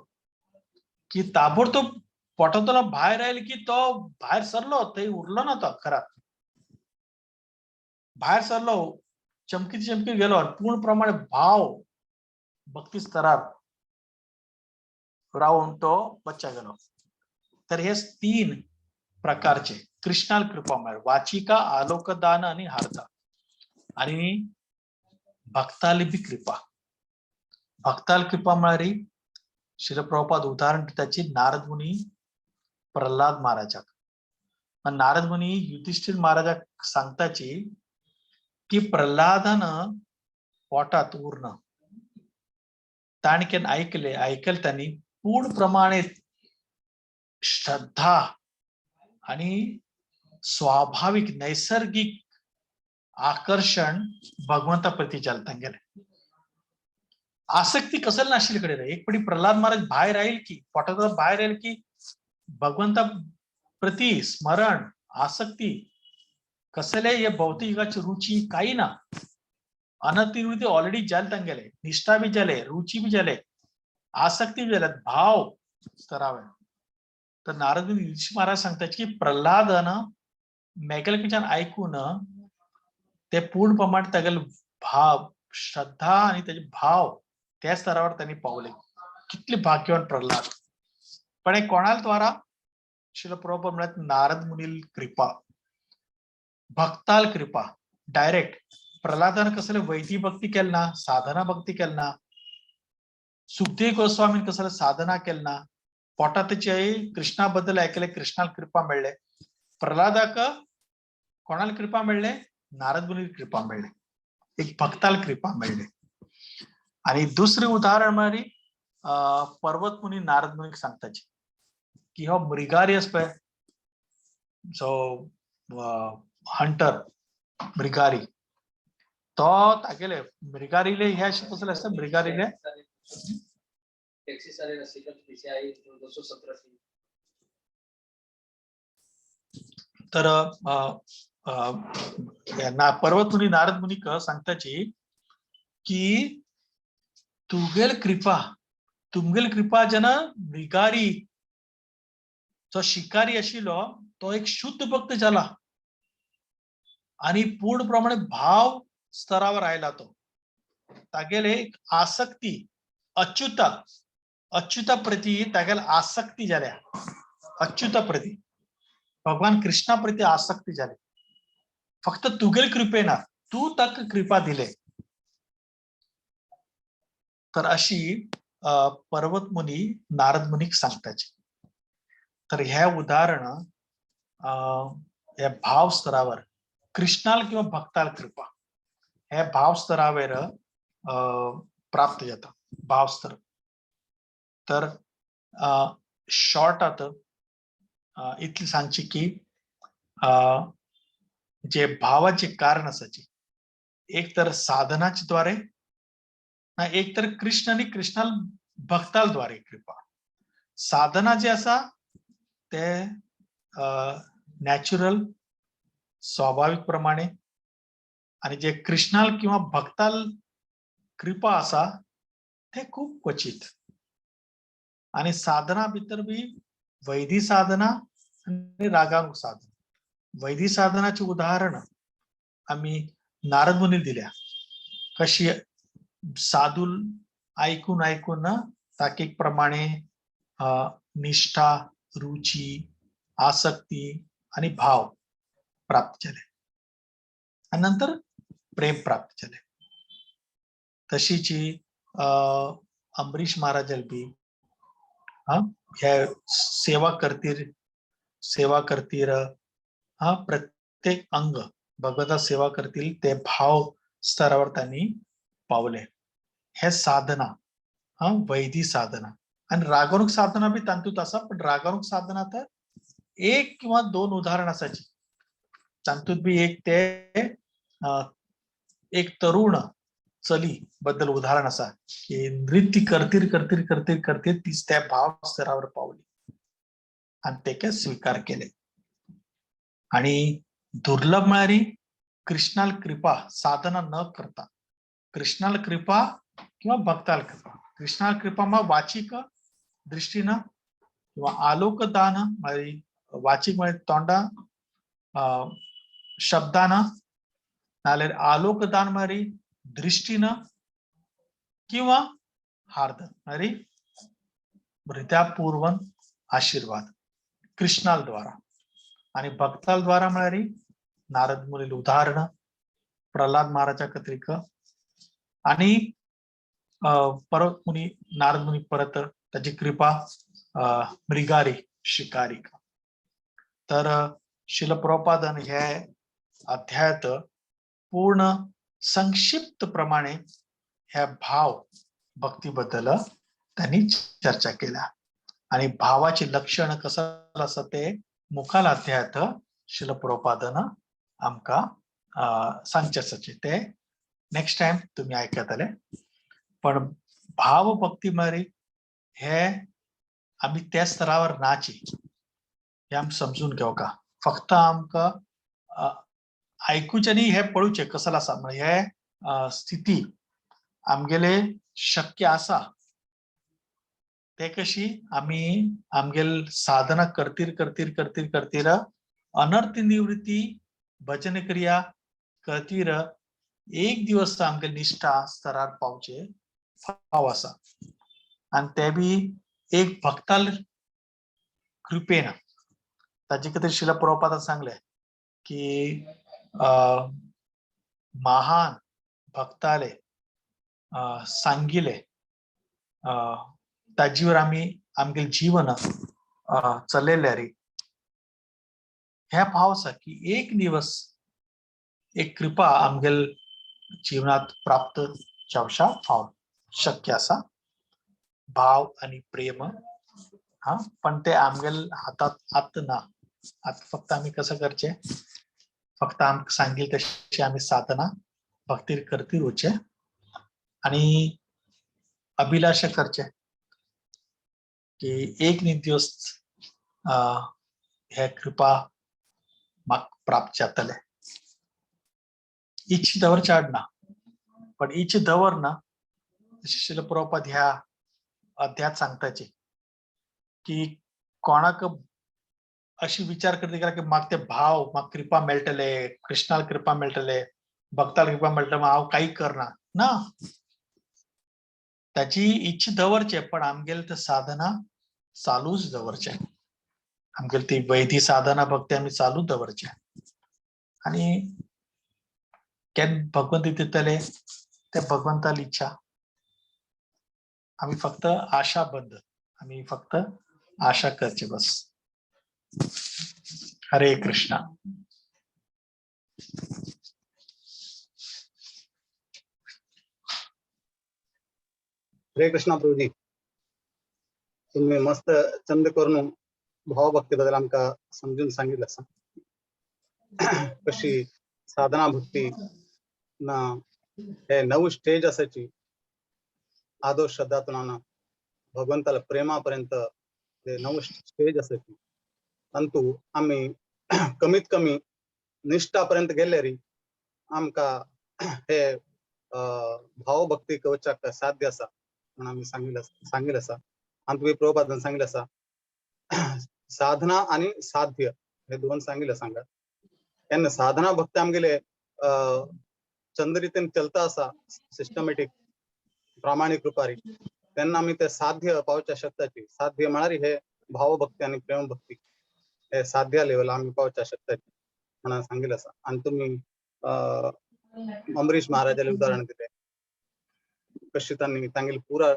की ताबडतोब पोटातला बाहेर राहील की तो बाहेर सरलो, ते उरलो ना तो खरा बाहेर सरलो, चमकी चमकी गेलो आणि पूर्ण प्रमाणे भाव भक्ती स्तरात राहून तो बच्चा गेलो. तर हे तीन प्रकारचे कृष्णाल कृपा म्हळ्यार वाचिका, आलोकदान आणि हार्दा. आणि भक्ताली बी कृपा, भक्ताल कृपा म्हळ्यार श्रील प्रभुपाद उदाहरण त्याची नारद मुनी प्रल्हाद महाराजाक. नारद मुनी युधिष्ठिर महाराजाक सांगताची की प्रल्हादानं पोटात उरण ताणकेन ऐकले, ऐकल त्यांनी पूर्ण प्रमाणे श्रद्धा आणि स्वाभाविक नैसर्गिक आकर्षण भगवंताप्रती जालता गेले. आसक्ती कसल नाशिल कडे रे. एक पडी प्रल्हाद महाराज बाहेर राहील की पोटात बाहेर राहील की भगवंता प्रती स्मरण आसक्ती कसले हे भौतिक युगाची रुची काही ना. अनतिवृत्ती ऑलरेडी जालता गेले, निष्ठा बी जाले, रुची बी जाले, आसक्ती बी जाले, भाव स्तरावर. तर नारद युधिष्ठिर महाराज सांगतात की प्रल्हादानं मेगलकडच्यान ऐकून ते पूर्ण प्रमाणे तागेले भाव श्रद्धा आणि त्याचे भाव त्या स्तरावर त्यांनी पावले. कितले भाग्यवान प्रल्हाद. पण हे कोणाल द्वारा? श्रील प्रभुपाद म्हणत नारद मुनील कृपा, भक्ताल कृपा. डायरेक्ट प्रल्हादान कसले वैधी भक्ती केल ना, साधना भक्ती केल ना, सुखदेव गोस्वामीन कसले साधना केल ना, पोटात कृष्णाबद्दल ऐकले, कृष्णाल कृपा मेळ्ळे. प्रल्हादाक कोणाला कृपा मेळ्ळे? नारद मुनील कृपा मेळ्ळे, एक भक्ताल कृपा मेळ्ळे. आणि दुसरे उदाहरण म्हळ्यार पर्वत मुनी नारद मुनीक सांगताची की हो मृगारी आसा पळय, जो हंटर मृगारी, तो तागेले मृगारीले हे अशें कसलें आसता मृगारीले टॅक्सी सारे रसिकल पीछे आई 217 सी. तर पर्वत मुनी नारद मुनीक सांगताची की तुगेल कृपा, तुमगेल कृपा जेन्ना मृगारी जो शिकारी आशिल्लो तो एक शुद्ध भक्त जाला आणि पूर्ण प्रमाणे भाव स्तरावर आयला. तो तागेले एक आसक्ती अच्युता, अच्युता प्रती तागेले आसक्ती जाल्या, अच्युता प्रती भगवान कृष्णा प्रती आसक्ती जाली. फक्त तुगेल कृपेना तू ताका कृपा दिले. तर अशी पर्वत मुनी नारद मुनीक सांगताची. तर ह्या उदाहरण ह्या भाव स्तरावर कृष्णाल किंवा भक्ताल कृपा ह्या भाव स्तरावर प्राप्त जाता भाव स्तर. तर शॉर्ट आता इतली सांगची की जे भावाचे कारण आसाची एक तर साधनाचे द्वारे ना, एक तर कृष्ण आणि कृष्णाल भक्ताल द्वारे कृपा. साधना जे आसा ते नॅचरल स्वाभाविक प्रमाणे, आणि जे कृष्णाल किंवा भक्ताल कृपा आसा ते खूप क्वचित. आणि साधना भितर बी वैधी साधना आणि रागानुग साधना. वैधी साधनाचे उदाहरण आम्ही नारद मुनी दिल्या, कशी साधूल ऐकून ऐकून ताकीक प्रमाणे निष्ठा, रुची, आसक्ती आणि भाव प्राप्त जाले आणि नंतर प्रेम प्राप्त जाले. तशीची अंबरीश महाराजाल बी ह्या सेवा करतील, सेवा करतील हा प्रत्येक अंग भगवता सेवा करतील ते भाव स्तरावर त्यांनी पावले. हे साधना हा वैधी साधना. आणि रागानुग साधना बी तांतूत आसा, पण रागानुग साधना तर एक किंवा दोन उदाहरण असायची. तांतूत बी एक ते एक तरुण चली बद्दल उदाहरण असा की नृत्य करतील करतील करतील करतील तीच त्या भाव स्तरावर पावली आणि ते काय स्वीकार केले. आणि दुर्लभ म्हळ्यार कृष्णाल कृपा साधना न करता, कृष्णाल कृपा किंवा भक्ताल कृपा. कृष्णाल कृपा मग वाचिक दृष्टीनं किंवा आलोकदान म्हळ्यार वाचिक म्हळ्यार तोंडा शब्दानं, नाल्यार आलोकदान म्हळ्यार दृष्टीनं किंवा हार्द म्हळ्यार हृदयापूर्वन आशीर्वाद कृष्णाल द्वारा. आणि भक्ताल द्वारा म्हळ्यार नारद मुनील उदाहरण, प्रल्हाद महाराजा कत्रिक आणि परत मुनी नारद मुनी परत ताची कृपा मृगारी शिकारीक. तर शिल प्रभुपादान हे अध्यायात पूर्ण संक्षिप्त प्रमाणे ह्या भाव भक्ती बद्दल त्यांनी चर्चा केल्या आणि भावाचे लक्षण कसं आसा ते मुखाल अध्यायात शिल प्रभुपादान आमकां सांगचे आसाचे, ते नेक्स्ट टायम तुमी आयकतले. पण भाव भक्ती म्हळ्यार हे आमी त्या स्तरावर नाची हे आमी समजून घेवका. फक्त आमकां आयकुचें न्ही, हे पळोवचें कसं आसा म्हळ्यार हे स्थिती आमगेले शक्य आसा ते कशी आमी आमगेल साधना करतीर करतीर करतीर करतीर अनर्थ निवृत्ती भजन क्रिया करतीर एक दिवस आमगेल निष्ठा स्तरार पावचे फाव आसा. आनी ते बी एक भक्ताल कृपेन. ताजे खातीर शिल प्रभुपादान सांगलें की महान भक्ताले सांगिले ताजेवर आमी आमगेले जीवन चलयल्यार हे भाव आसा की एक दिवस एक कृपा आमगेल जीवनात प्राप्त जावशा फाव शक्य आसा. भाव आणि प्रेम हा, पण ते आमगेल हातात आत ना. आता फक्त आमी कसं करचे, फक्त आमकां सांगील तशी आमी साधना भक्तीर करती वचचे आणि अभिलाषा करचे की एक न्ही दिवस हे कृपा म्हाका प्राप्त जातले. इच्छा दवरचे आडना, पण इच्छा दवरना तशें शिल प्रभुपाद ह्या अध्यात सांगताची की कोणाक अशी विचार करता गेल्यार की म्हाका ते भाव, म्हाका कृपा मेळटले, कृष्णाक कृपा मेळटले, भक्ताक कृपा मेळटले, हांव कांय करना ना. ताची इच्छा दवरचे, पण आमगेले ते साधना चालूच दवरचे. आमगेली ती वैधी साधना भक्ती आमी चालू दवरचे आणि केन्ना भगवंत दितले ते भगवंताली इच्छा. आमी फक्त आशाबद्ध, आमी फक्त आशा करचे बस. हरे कृष्णा. हरे कृष्णा प्रभुजी, तुम्ही मस्त चंद करून भावभक्ती बद्दल आमकां समजून सांगितलं आसा. कशी साधना भक्ती ना हे नऊ स्टेज असायची. आदो श्रद्धातून भगवंताला प्रेमापर्यंत ते 9 स्टेज असायची. परंतु आम्ही कमीत कमी निष्ठापर्यंत गेले री आमका हे भावभक्ती कवचाक साध्य आसा म्हणून आमी सांगितलं आसा. आनी तुमी प्रभुपादान सांगितलं आसा साधना आणि साध्य हे दोन सांगितलं सांगा. तेन्ना साधना भक्ती आमगेले चंद्रितेन चलता आसा सिस्टमॅटीक प्रामाणीक रुपारी, तेन्ना आमी ते साध्य पावच्या शकताची. साध्य म्हळ्यार हे भावभक्ती आनी प्रेमभक्ती हे साध्य लेवल आमी पावच्या शकताची म्हणून सांगितलं आसा. आनी तुमी अमरीश महाराजाले उदाहरण दिले कशी तांणी तांगेले पुरा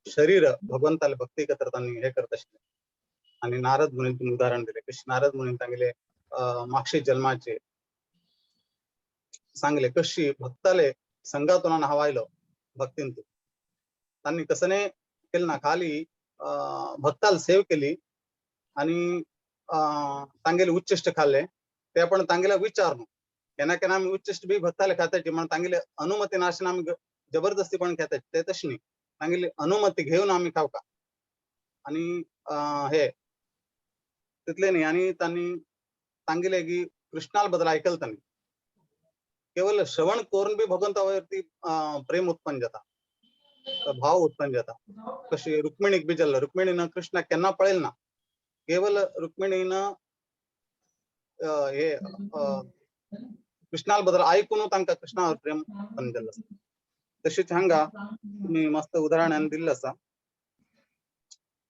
शरीर भगवंताले भक्ती करता तांणी हे करता आशिल्ले. आनी नारद मुनीन तुमी उदाहरण दिले कशी नारद मुनीन तांगेले मागशे जन्माचे सांगले कशी भक्ताले संघातून हांव आयलो भक्तींतू तांणी कसने केलं ना खाली भक्ताल सेव केली आणि तांगेले उच्चिष्ट खाल्ले ते पण तांगेले विचार न्हू. केन्ना केन्ना आमी उच्चिष्ट बी भक्ताले खाताची म्हण तांगेले अनुमती नासतना आमी जबरदस्ती पण घेताची, ते तशें न्ही. तांगेली अनुमती घेवन आमी खावका. आनी हे तितले न्ही. आनी तांणी तांगेले की कृष्णाल बद्दल आयकल तांणी केवल श्रवण करून बी भगवंता वरती प्रेम उत्पन्न जाता, भाव उत्पन्न जाता. कशी रुक्मिणीक बी जाल्लो, रुक्मिणीन कृष्णाक केन्ना पळयलें ना, केवल रुक्मिणीन हे कृष्णाल बद्दल आयकून तांकां कृष्णावर प्रेम उत्पन्न जाल्लें आसा. तशीच हांगा तुमी मस्त उदाहरण दिल्लें आसा.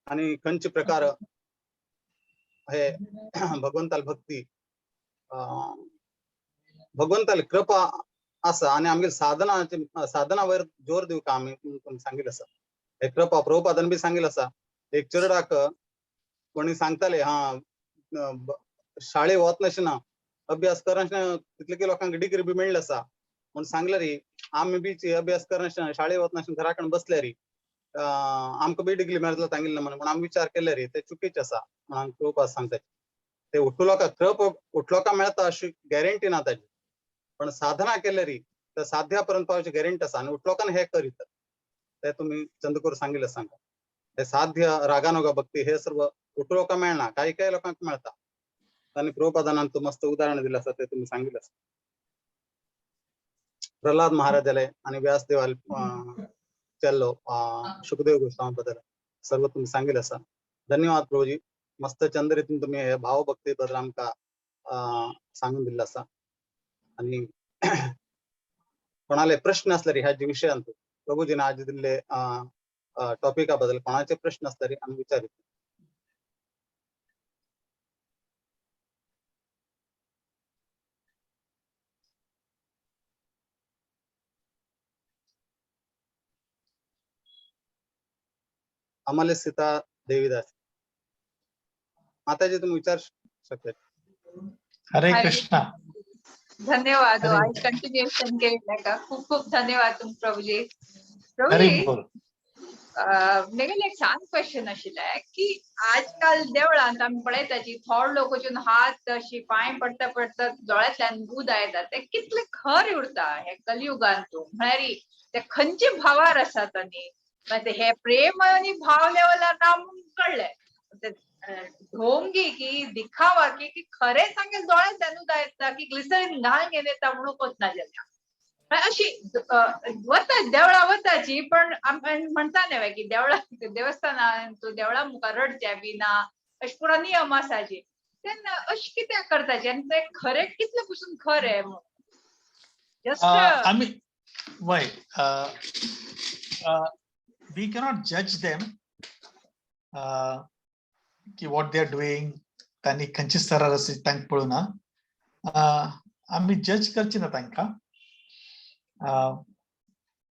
आनी खंयचे प्रकार हे भगवंताल भक्ती भगवंताली कृपा आसा आनी आमगेले साधना वयर जोर दिवका आमी तुमकां सांगिल्लें आसा. हे कृपा प्रभुपादान बी सांगिल्लें आसा, एक चेरडाक कोणी सांगताले, हा शाळे वचनाशिना, अभ्यास करनाशिना, तितले लोकांक डिग्री बी मेळ्ळी आसा म्हूण सांगले री, आमी बी अभ्यास करनाशिना, शाळे वचनाशिना, घरा कडेन बसले री, आमकां बी डिग्री मेळटलो सांगिल्लें म्हणून, पूण आमी विचार केले री ते चुकीचे आसा म्हणून प्रभुपाद सांगता. ते उठलोका कृप उठलोका मेळता अशी गॅरंटी ना ताजी, पण साधना केले री तर साध्या पर्यंत पावची गॅरंटी आसा. आनी उठलोकान हे करीत ते तुम्ही चंदकूर सांगिल्लें सांगा, हे साध्य रागानुगा भक्ती हे सर्व उठलोका मेळना, काही काही लोकांक मेळता. आनी प्रभुपादान तो मस्त उदाहरण दिलं आसा, ते तुम्ही सांगिल्लें आसा. प्रल्हाद महाराजाले आणि व्यासदेवाले केल्लो शुकदेव गोस्वामी बद्दल सर्व तुम्ही सांगिल्लें आसा. धन्यवाद प्रभुजी, मस्त चंद रितीन तुम्ही हे भावभक्ती बद्दल आमकां सांगून दिल्लें आसा. आनी कोणाले प्रश्न आसल्यार ह्या विशयांत प्रभुजीन आज दिल्ले टॉपिका बद्दल कोणाचे प्रश्न आसल्यार आमी विचारित. आम्हाला सीता देवीदास माताजी तुम्ही विचार शकता. हरे कृष्णा. धन्यवाद. आज कंटिन्युएशन केलेलं का, खूप खूप धन्यवाद तुम प्रभुजी. हरे प्रभुजी बोल. मेगेले एक छान क्वेश्चन आशिल्लें की आजकाल देवळांत आमी पळयता जी थोडे लोक वचून हात अशी पांय पडता पडता दोळ्यांतल्यान दूद येता, ते कितले खर उरता हे कलियुगांत? तूं म्हळ्यार ते खंयचे भावार आसात आनी हे प्रेम आनी भाव लेवलार ना म्हूण कळ्ळें, ढोंगी की दिखावा की की खरें सांगेल दोळ्यांतल्यान उदक येता की ग्लिसरीन घालून घेवन येता म्हणून कोतना जाल्यार अशी वता देवळा वताची, पण म्हणता न्हय की देवळा देवस्थानान तूं देवळा मुखार रडचें बी ना, अशें पुरो नियम आसाची, तेन्ना अशें कित्याक करताची आनी तें खरें कितलें पसून खरें म्हणून जस्ट आमी वय we cannot जज देम की what they are doing, तांणी खंयचे स्तरार आसा तांकां पळोवना, आमी जज करची ना तांकां.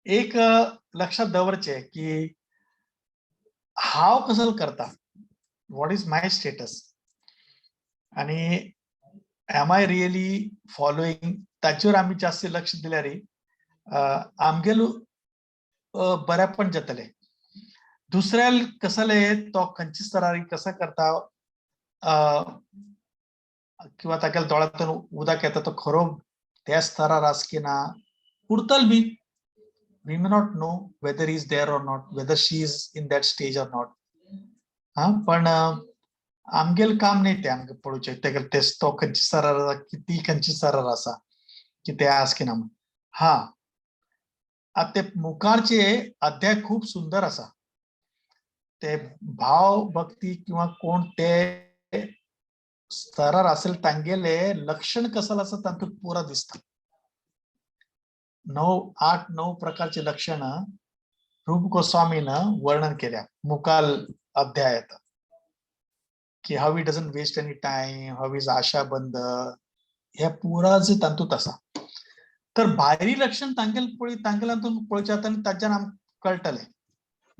एक लक्षात दवरचें की हांव कसो करता, what is my status आनी एम I really following, ताचेर आमी जास्त लक्ष दिल्यार आमगेलो बऱ्यापण जातलें. दुसऱ्या कसले तो खंयच्या स्तरार कसा करता किंवा ताका दोळ्यांतून उदक येता तो खरो त्या स्तरार आसा की ना उरतल बी, we may not know whether is there or not, whether she is in that stage or not. हा, पण आमगेल काम न्ही तें आमकां पळोवचें तेका तो खंयच्या स्तरार आसा की ती खंयच्या स्तरार आसा की ते आसा की ना म्हूण. हा, आतां ते मुखारचे अध्याय खूब सुंदर आसा, ते भाव भक्ती किंवा कोण ते स्तरार असेल तांगेले लक्षण कसं आसा तातूंत पुरा दिसता. 8-9 प्रकारचे लक्षण रूप गोस्वामीनं वर्णन केल्या मुकाल अध्यायात, की how he doesn't waste any time, how is आशा बंद, हे पुरा जे तातूंत आसा. तर भायरी लक्षण तांगेल पळय, तांगेल हातूंत पळोवचें आतां आनी ताच्यान आमकां कळटलें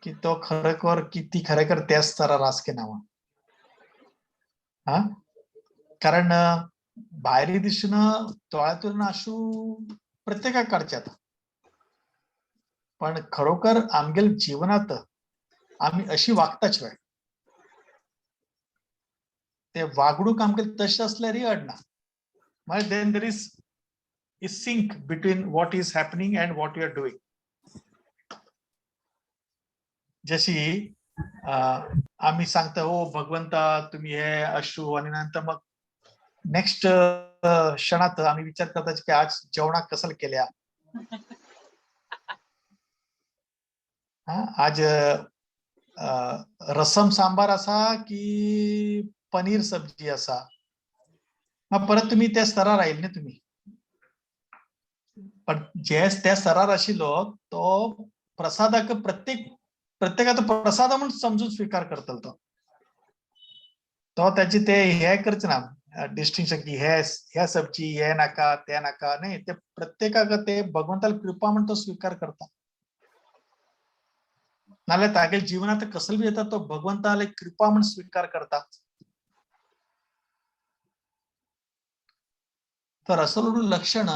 की तो खरोखर की ती खरेखर त्या स्तरार आसा की ना म्हूण. हा, कारण भायरी दृश्टीन दोळ्यांतून आशू प्रत्येकाक काडचें आतां, पण खरोखर आमगेल जिवनात आमी अशी वागता शिवाय ते वागणूक आमगेल तशें आसल्यारय अडना. मागीर then there is a sync between what is happening and what you are doing. जशी आम्ही सांगता हो भगवंता तुम्ही हे अशू, आणि नंतर मग नेक्स्ट क्षणात आम्ही विचार करता की आज जेवणाक कसं केल्या, हा, आज रसम सांबार असा की पनीर सब्जी असा, मग परत तुम्ही त्या स्तरार राहील ना तुम्ही. पण जे त्या स्तरार आशिल्लो तो प्रसादाक प्रत्येकाचो प्रसाद म्हणून समजून स्वीकार करतलो तो, तो त्याची ते हे करचे ना डिस्टिंक्शन की हे हे सब्जी हे नाका ते नाका, नाही, ते प्रत्येकाक ते भगवंताला कृपा म्हणून तो स्वीकार करता. नाल्यार तागेल्या जिवनांत कसल बी येता तो भगवंताले कृपा म्हण स्वीकार करता. तर असं लक्षण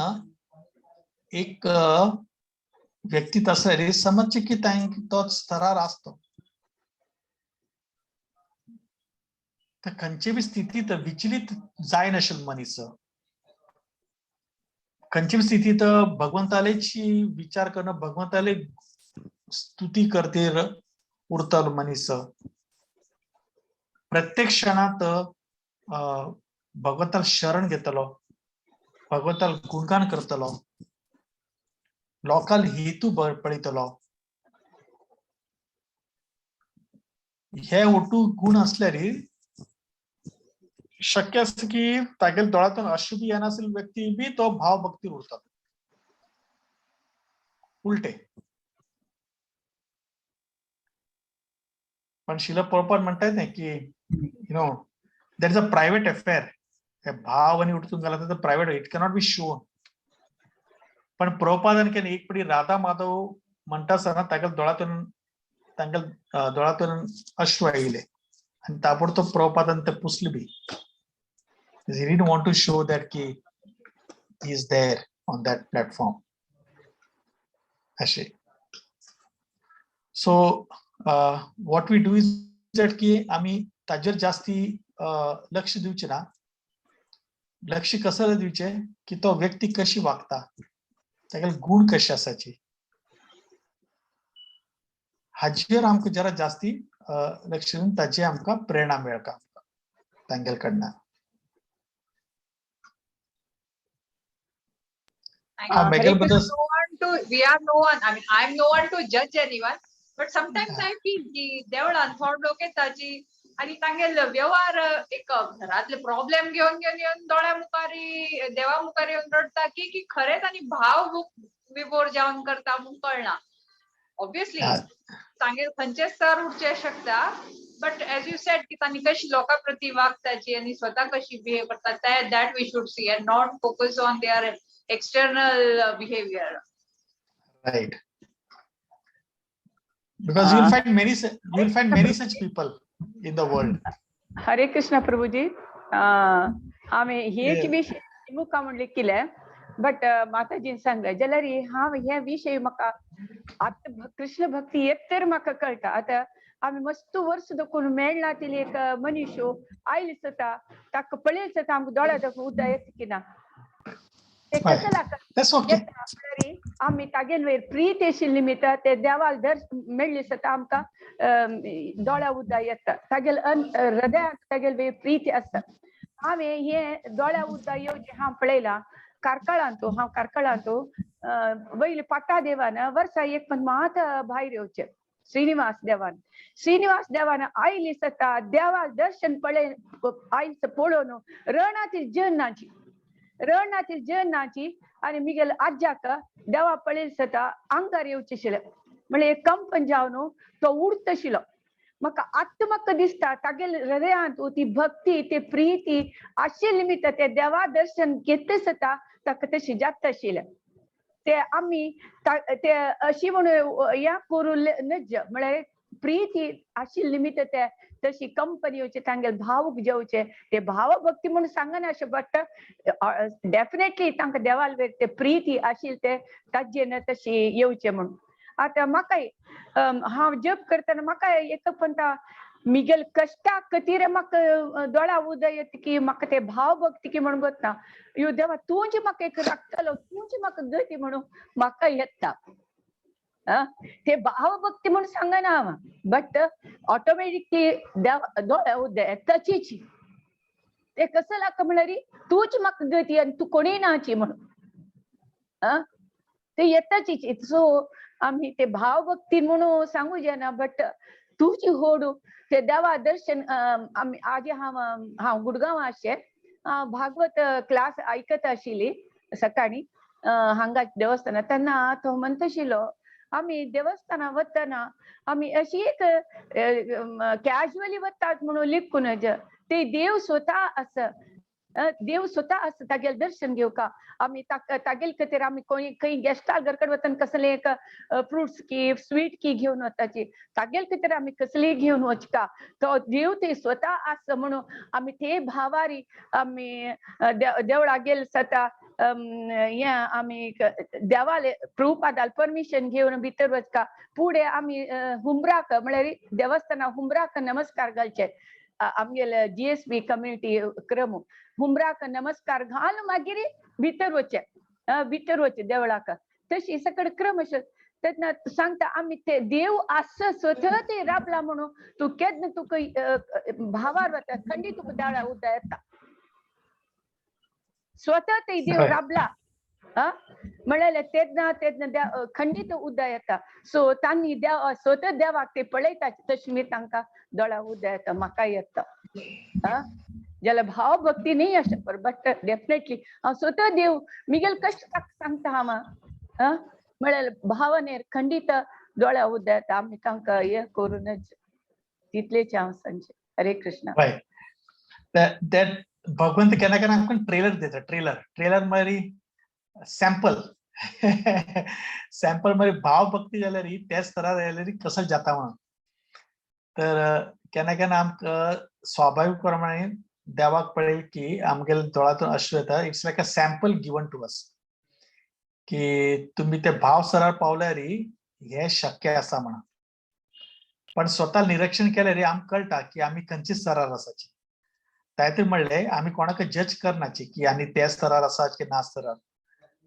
एक व्यक्तीत असल्यार समजचे की तो स्तरार आसतो. तर खंयचे बी स्थितीत विचलित जायनाशिल्लो मनीस, खंयचे बी स्थितीत भगवंतालेची विचार करणं, भगवंताले स्तुती करते उरतलो मनीस. प्रत्येक क्षणात भगवंताला शरण घेतलो, भगवंताला गुणगान करतलो, लोकाल हेतू पळयतलो. हे ओटू गुण असल्यार शक्य आसा की तागेल्या दोळ्यांतून अश्रू बी येनासले व्यक्ती बी तो भाव भक्ती उरता. उलटे पण शिला पळोवपाक म्हणटात न्ही की you know that is a private affair. हे भाव आनी उठून घाला तर private, it cannot be shown. पण प्रभुपादान केन्ना एक पडी राधा माधव म्हणटा आसतना तागेल्या दोळ्यांतून, तांगेल्या दोळ्यांतून अश्रू आयले आनी ताबडतोब प्रभुपादान ते पुसले बी. He didn't want to show that ki he is there on that platform. अशे. So what we do is that की आमी ताजेर जास्ती लक्ष दिवचे ना. लक्ष कसं दिवचे की तो व्यक्ती कशी वागता, तागेले गुण कशे आसाची, हाजेर आमकां जरा जास्ती लक्ष दिवन ताची आमकां प्रेरणा मेळटा तांगेले कडल्यान. Hare Krishna, no one to, we are no one, I mean, I'm no one to judge anyone, but sometimes I feel की देवळान थोडे लोक येताची आनी तांगेले व्यवहार एक घरातले प्रॉब्लेम घेवन घेवन येवन दोळ्या मुखारी देवा मुखार येवन रडटा की की खरेंच आनी भाव विभोर जावन करता म्हूण कळना. ऑब्वियसली तांगेर खंयचे स्तर उरचे शकता, बट एज you said की तांणी कशी लोकां प्रती वागताची आनी स्वता कशी बिहेव करता, that we should see and not focus on their external behavior. Right. Because you'll you'll find many such people in the world. Hare Krishna Prabhuji. हांवें हेच विशय मुखा म्हणले केले, बट माताजीन सांगले जाल्यार हांव हे विशय म्हाका आतां कृष्ण भक्ती येत तर म्हाका कळटा. आतां आमी मस्त वर्स दखून मेळना तिली एक मनीस आयली सता ताका पळयली सता आमकां दोळ्या दाखोवन उदक येता की ना ते कसं लागता. That's okay. आमी तागेल वयर प्रीत आशिल्ली निमित्त ते देवाक दर्श मेळ्ळी सता आमकां दोळ्या उदक येता. तागेल हृदयाक तागेल वयर प्रीती आसता. हांवें हे दोळ्या उदक येवचें हांव पळयलां कार्कळांतू. हांव कार्कळांतू वयले पाटा देवान वर्सा एक पण मात भायर येवचें श्रीनिवास देवान. श्रीनिवास देवान आयली सता देवाक दर्शन पळय आयज पळोवन रणातील जनाची रणातील जनाची आनी मिगेल आज्याक देवा पळयली सता आंगार येवचें आशिल्लें म्हणल्यार एक कंपन जावन तो उडतशिलो. म्हाका आतां म्हाका दिसता तागेल हृदयांत ती भक्ती ते प्रीती आशिल्ली निमित्त ते देवा दर्शन घेतले सता ताका तशी जाता आशिल्लें. ते आमी ते अशी म्हणून या करूं नज म्हळ्यार प्रीती आशिल्ली निमित्त ते तशी कंपनी येवचे तांगेले भावूक जेवचे ते भावभक्ती म्हणून सांगना अशें, बट डेफिनेटली तांकां देवाल वयर ते प्रीती आशिल्ले ते ताजेन तशी येवचे म्हणून. आतां म्हाकाय हांव जप करतना म्हाका एक पंता मिगेल कश्टा खातीर म्हाका दोळा उदय येता की म्हाका ते भावभक्ती की म्हणून गोतना यो देवा तूंच म्हाका एक राखतलो, तूंच म्हाका गती म्हणून म्हाका येता. ते भावभक्ती म्हणून सांगना हांव, बट ऑटोमॅटिकली देवा दोळ्या उदय येताचीच. ते कसं लागता म्हणल्यार तूंच म्हाका गती आनी तूं कोणीय नाची म्हणून ते येताचीच. सो आमी ते भावभक्ती म्हणून सांगू जायना, बट तुजी होडू ते देवा दर्शन. आमी आजी हांव हांव गुडगांव आशे भागवत क्लास आयकत आशिल्ली सकाळी हांगा देवस्थानात, तेन्ना तो म्हणटा आशिल्लो आमी देवस्थानात वतना आमी अशी एक कॅज्युअली वतात म्हणून लिपून ते देव स्वता आसा. देव स्वता आसा तागेले दर्शन घेवका आमी तागेले खातीर आमी कोणी खंय गेस्टा घरकडेन वतना कसले एक फ्रुट्स की स्वीट की घेवन वताची, तागेले खातीर आमी कसली घेवन वचका, तो देव ते स्वता आसा म्हणून आमी ते भावारी आमी देवळा गेले सता हें आमी देवाले प्रभुपादाल परमिशन घेवन भितर वचका. फुडें आमी हुमराक म्हळ्यार देवस्थाना हुमराक नमस्कार घालचे, आमगेले जीएसबी कम्युनिटी क्रम हुमराक नमस्कार घाल मागीर भितर वचचे, भितर वचचे देवळाक. तशी सगळे क्रम अशें तेन्ना सांगता आमी ते देव आसा स्वतः ते राबला म्हणून तूं केन्ना तुका भावार वता खंडी तुका दाळा उदा येता, स्वतः ते देव राबला म्हळ्यार तेन्ना तेन्ना खंडीत उदा येता. सो तांणी देव स्वतः देवाक ते पळयता तशी मी तांकां दोळा उदा येता, म्हाका येता. जाल्यार भाव भक्ती न्ही अशें, बट डेफिनेटली हांव स्वतः देव मिगेल कश्ट सांगता हांव म्हळ्यार भावनेर खंडीत दोळ्या उदा येता. आमी तांकां हें करूनच तितलेच हांव सांगचें. हरे कृष्णा. That भगवंत केन्ना केन्ना आमकां ट्रेलर दिता, ट्रेलर ट्रेलर म्हळ्यार सॅम्पल सॅम्पल म्हळ्यार भाव भक्ती जाल्यार त्याच तरा जाल्यार कसो जाता म्हणून. तर केन्ना केन्ना आमकां स्वाभावीक प्रमाणे देवाक पळय की आमगेले दोळ्यांतून अश्रू येता. It's like a sample given to us की तुमी ते भाव स्तरार पावल्यार हे शक्य आसा म्हणून. पण स्वता निरीक्षण केल्यार आमकां कळटा की आमी खंयच्या स्तरार आसाची. तातूंत म्हणलें आमी कोणाक जज करनाची की आनी त्या स्तरार आसा की ना स्तरार,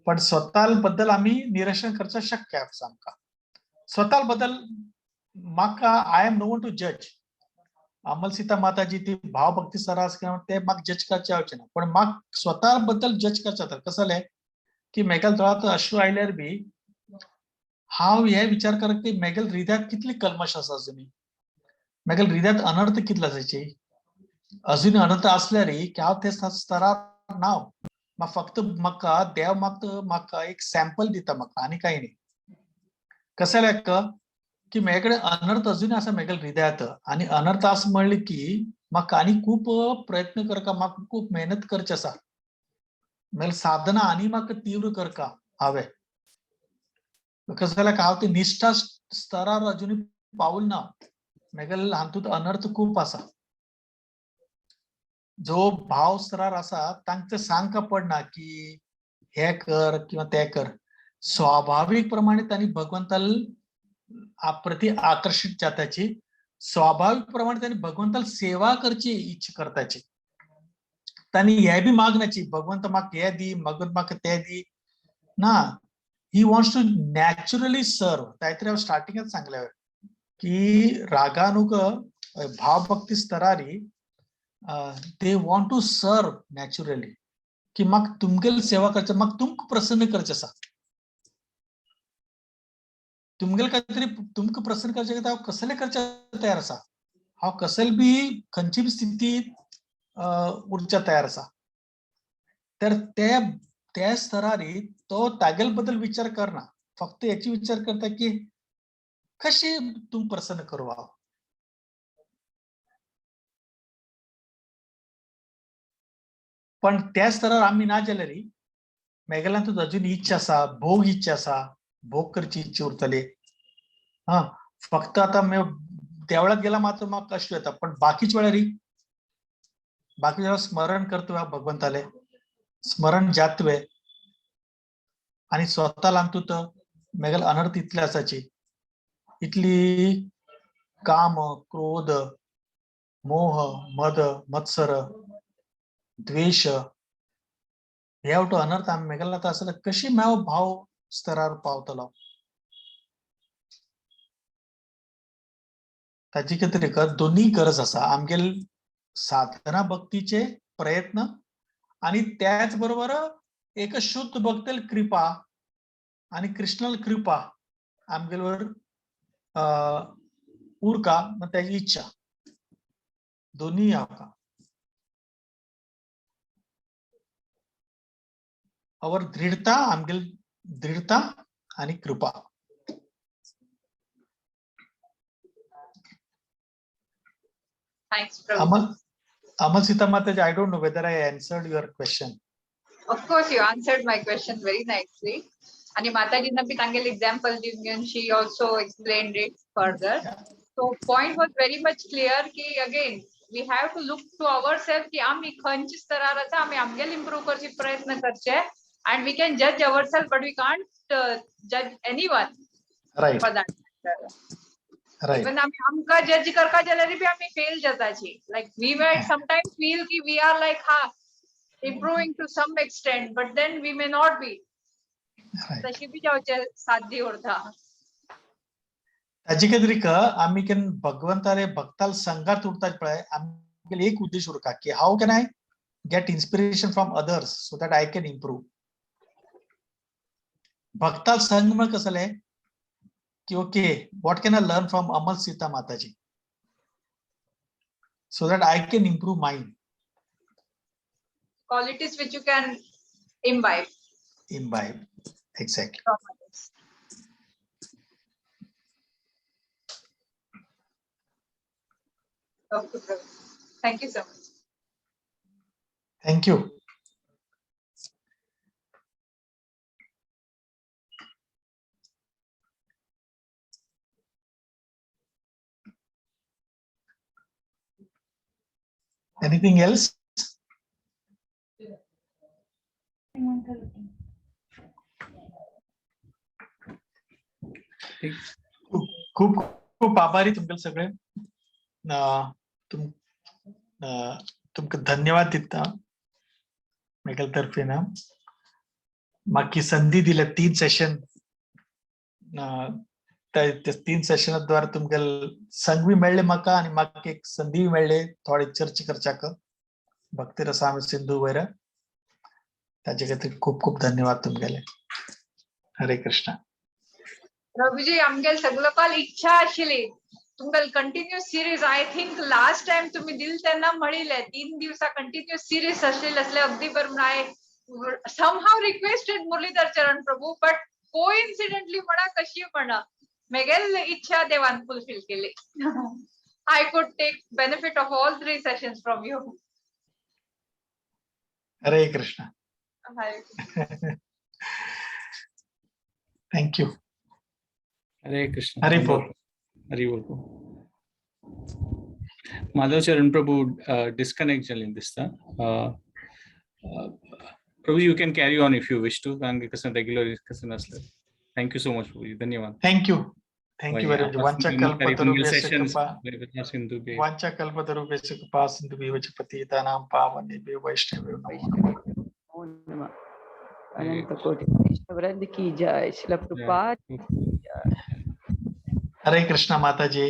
पण स्वता बद्दल आमी निरीक्षण करचें शक्य आसा आमकां. स्वता बद्दल म्हाका I am no one to जज. अमल सीता माताजी ती भावभक्ती स्तरार आसा ते म्हाका जज करचें जावचें ना, पण म्हाका स्वता बद्दल जज करचें जाता. कसलें जालें की मेगेल दोळ्यांत अश्रू आयल्यार बी हांव हे विचार करता की मेगेल हृदयात कितली कल्मश आसा अजुनी, मेगेल हृदयात अनर्थ कितलो आसाची, अजून अनर्थ असल्यार की हांव ते स्तरार ना. फक्त म्हाका देव म्हाका म्हाका एक सॅम्पल दिता म्हाका आनी कांय न्ही. कशें जालें की म्हजे कडेन अनर्थ अजून आसा मेगेल हृदयात, आनी अनर्थ आसा म्हणलें की म्हाका आनी खूब प्रयत्न करका, म्हाका खूब मेहनत करची आसा, म्हळ्यार साधना आनी म्हाका तीव्र करका हांवें. कसं जाल्यार हांव ते निश्ठा स्तरार अजून पावूल ना, मेगेल हातूंत अनर्थ खूब आसा. जो भाव स्तरार आसा तांकां सांगका पडना की हे कर किंवा ते कर, स्वाभावीक प्रमाणे तांणी भगवंताल प्रति आकर्षित जाताची, स्वाभावीक प्रमाणे तांणी भगवंताल सेवा करची इच्छा करताची. तांणी हे बी मागण्याची भगवंत म्हाका हे दी, भगवंत म्हाका ते दी ना. He wants to naturally serve. काहीतरी हांव स्टार्टिंगात सांगले की raganuga भावभक्ती स्तरारी they want to serve naturally की म्हाका तुमगेली सेवा करचे, म्हाका तुमकां प्रसन्न करचें आसा, तुमगेले काहीतरी तुमकां प्रसन्न करचें खातीर हांव कसले करचे तयार आसा, हांव कसले बी खंयची बी स्थितीत उरच्या तयार आसा. तर त्या स्तरारी तो तागेल बद्दल विचार करना, फक्त याची विचार करता की कशी तूं प्रसन्न करू हांव. पण त्या स्तरार आमी ना जाल्यार मेगेल्यान अजून इच्छा आसा, भोग इच्छा आसा, भोग करची इच्छा उरतली. हा फक्त आतां देवळात गेला मात्र म्हाका कश्ट येता, पण बाकीच्या वेळार बाकी वेळार स्मरण करतोय भगवंताले, स्मरण जातवे आणि स्वतः लांतूत मेगेल अनर्थ इतले आसाची, इतली काम क्रोध मोह मद मत्सर द्वेष हे आवटो अनर्थ आमी मेगेल आतां आसल्यार कशी म्हाव भाव स्तरार पावतलो. ताची खातीर दोन्ही गरज आसा, आमगेल साधना भक्तीचे प्रयत्न आणि त्याच बरोबर एक शुद्ध भक्तल कृपा आणि कृष्णल कृपा आमगेलवर उरका मग त्याची इच्छा दोन्ही आमका. Our दृढता आमगेल दृढता आणि कृपा. Thanks Prabhu. Amal Sita Mataji, I don't know whether I answered your question. Of course, you answered my question very nicely. आणि माताजींना बी तांगेले एक्झाम्पल दिवन घेवन she also explained it further. So point was very much clear की again we have to look to our self की आमी खंयच्या स्तरार आसा, आमी आमगेले इम्प्रूव करचे प्रयत्न करचे and we can जज our self but we can't जज any one right for that. Right Even आमी आमकां जज करपा जाल्यार बी आमी fail जाताची. Like we may sometimes feel की we are like हा improving to some extent, but then we may not be. Right तशी बी जावचे साध्य उरता. ताजे खातीर आमी केन्ना भगवंताले भक्ताल संघात उरता पळय, आमगेले एक उद्देश उरता की how can I get inspiration from others so that I can improve. भक्ताल संघ म्हळ्यार कसलें जालें की okay, what can I learn from Amal Sita Mataji so that I can improve mine. Qualities which you can imbibe imbibe, exactly. From others. Okay, Prabhu. Thank you so much. Thank you. Anything else? खूप खूप खूप आभारी तुमकां सगळे. तुमकां धन्यवाद दिता मेगेले तर्फेन. म्हाका संधी दिल्या तीन सेशन, ते तीन सेशना द्वारे तुमकां संग बी मेळ्ळे म्हाका आनी म्हाका एक संधी मेळ्ळी थोडी चर्चा करच्याक भक्ती रसामृत सिंधू वयर. ताजे खातीर खूप खूप धन्यवाद तुमगेले. हरे कृष्णा. प्रभुजी, आमगेले सगळो काल इच्छा आशिल्ली तुमकां continue series. I think last time तुम्ही दिल तेन्ना म्हणिल्लें 3 दिवसा कंटिन्यू सिरीज आसलेली आसले अगदी बरें म्हूण. I somehow requested Muralidhar Charan Prabhu, but coincidentally म्हणा कशी म्हणा मेगेल इच्छा देवान फुलफिल केली. I could take benefit of all 3 sessions from you. Hare Krishna. Hare. Thank you. Hare Krishna. Hari बोल. हरी बोल. माधव चरण प्रभू डिस्कनेक्ट जाले दिसता. Prabhu, you can carry on if you wish to, कारण कसं रेग्युलर कसं नसलं. Thank you so much Prabhuji, धन्यवाद. Thank you, thank you very much. वांछा कल्पतरुभ्यश्च कृपा सिंधु वांछा कल्पतरुभ्यश्च कृपा सिंधुभ्यो च पतितानां पावनेभ्यो वैष्णवेभ्यो नमो नमः. अनंत कोटि वैष्णव की जय, श्रील प्रभुपाद. हरे कृष्णा माताजी.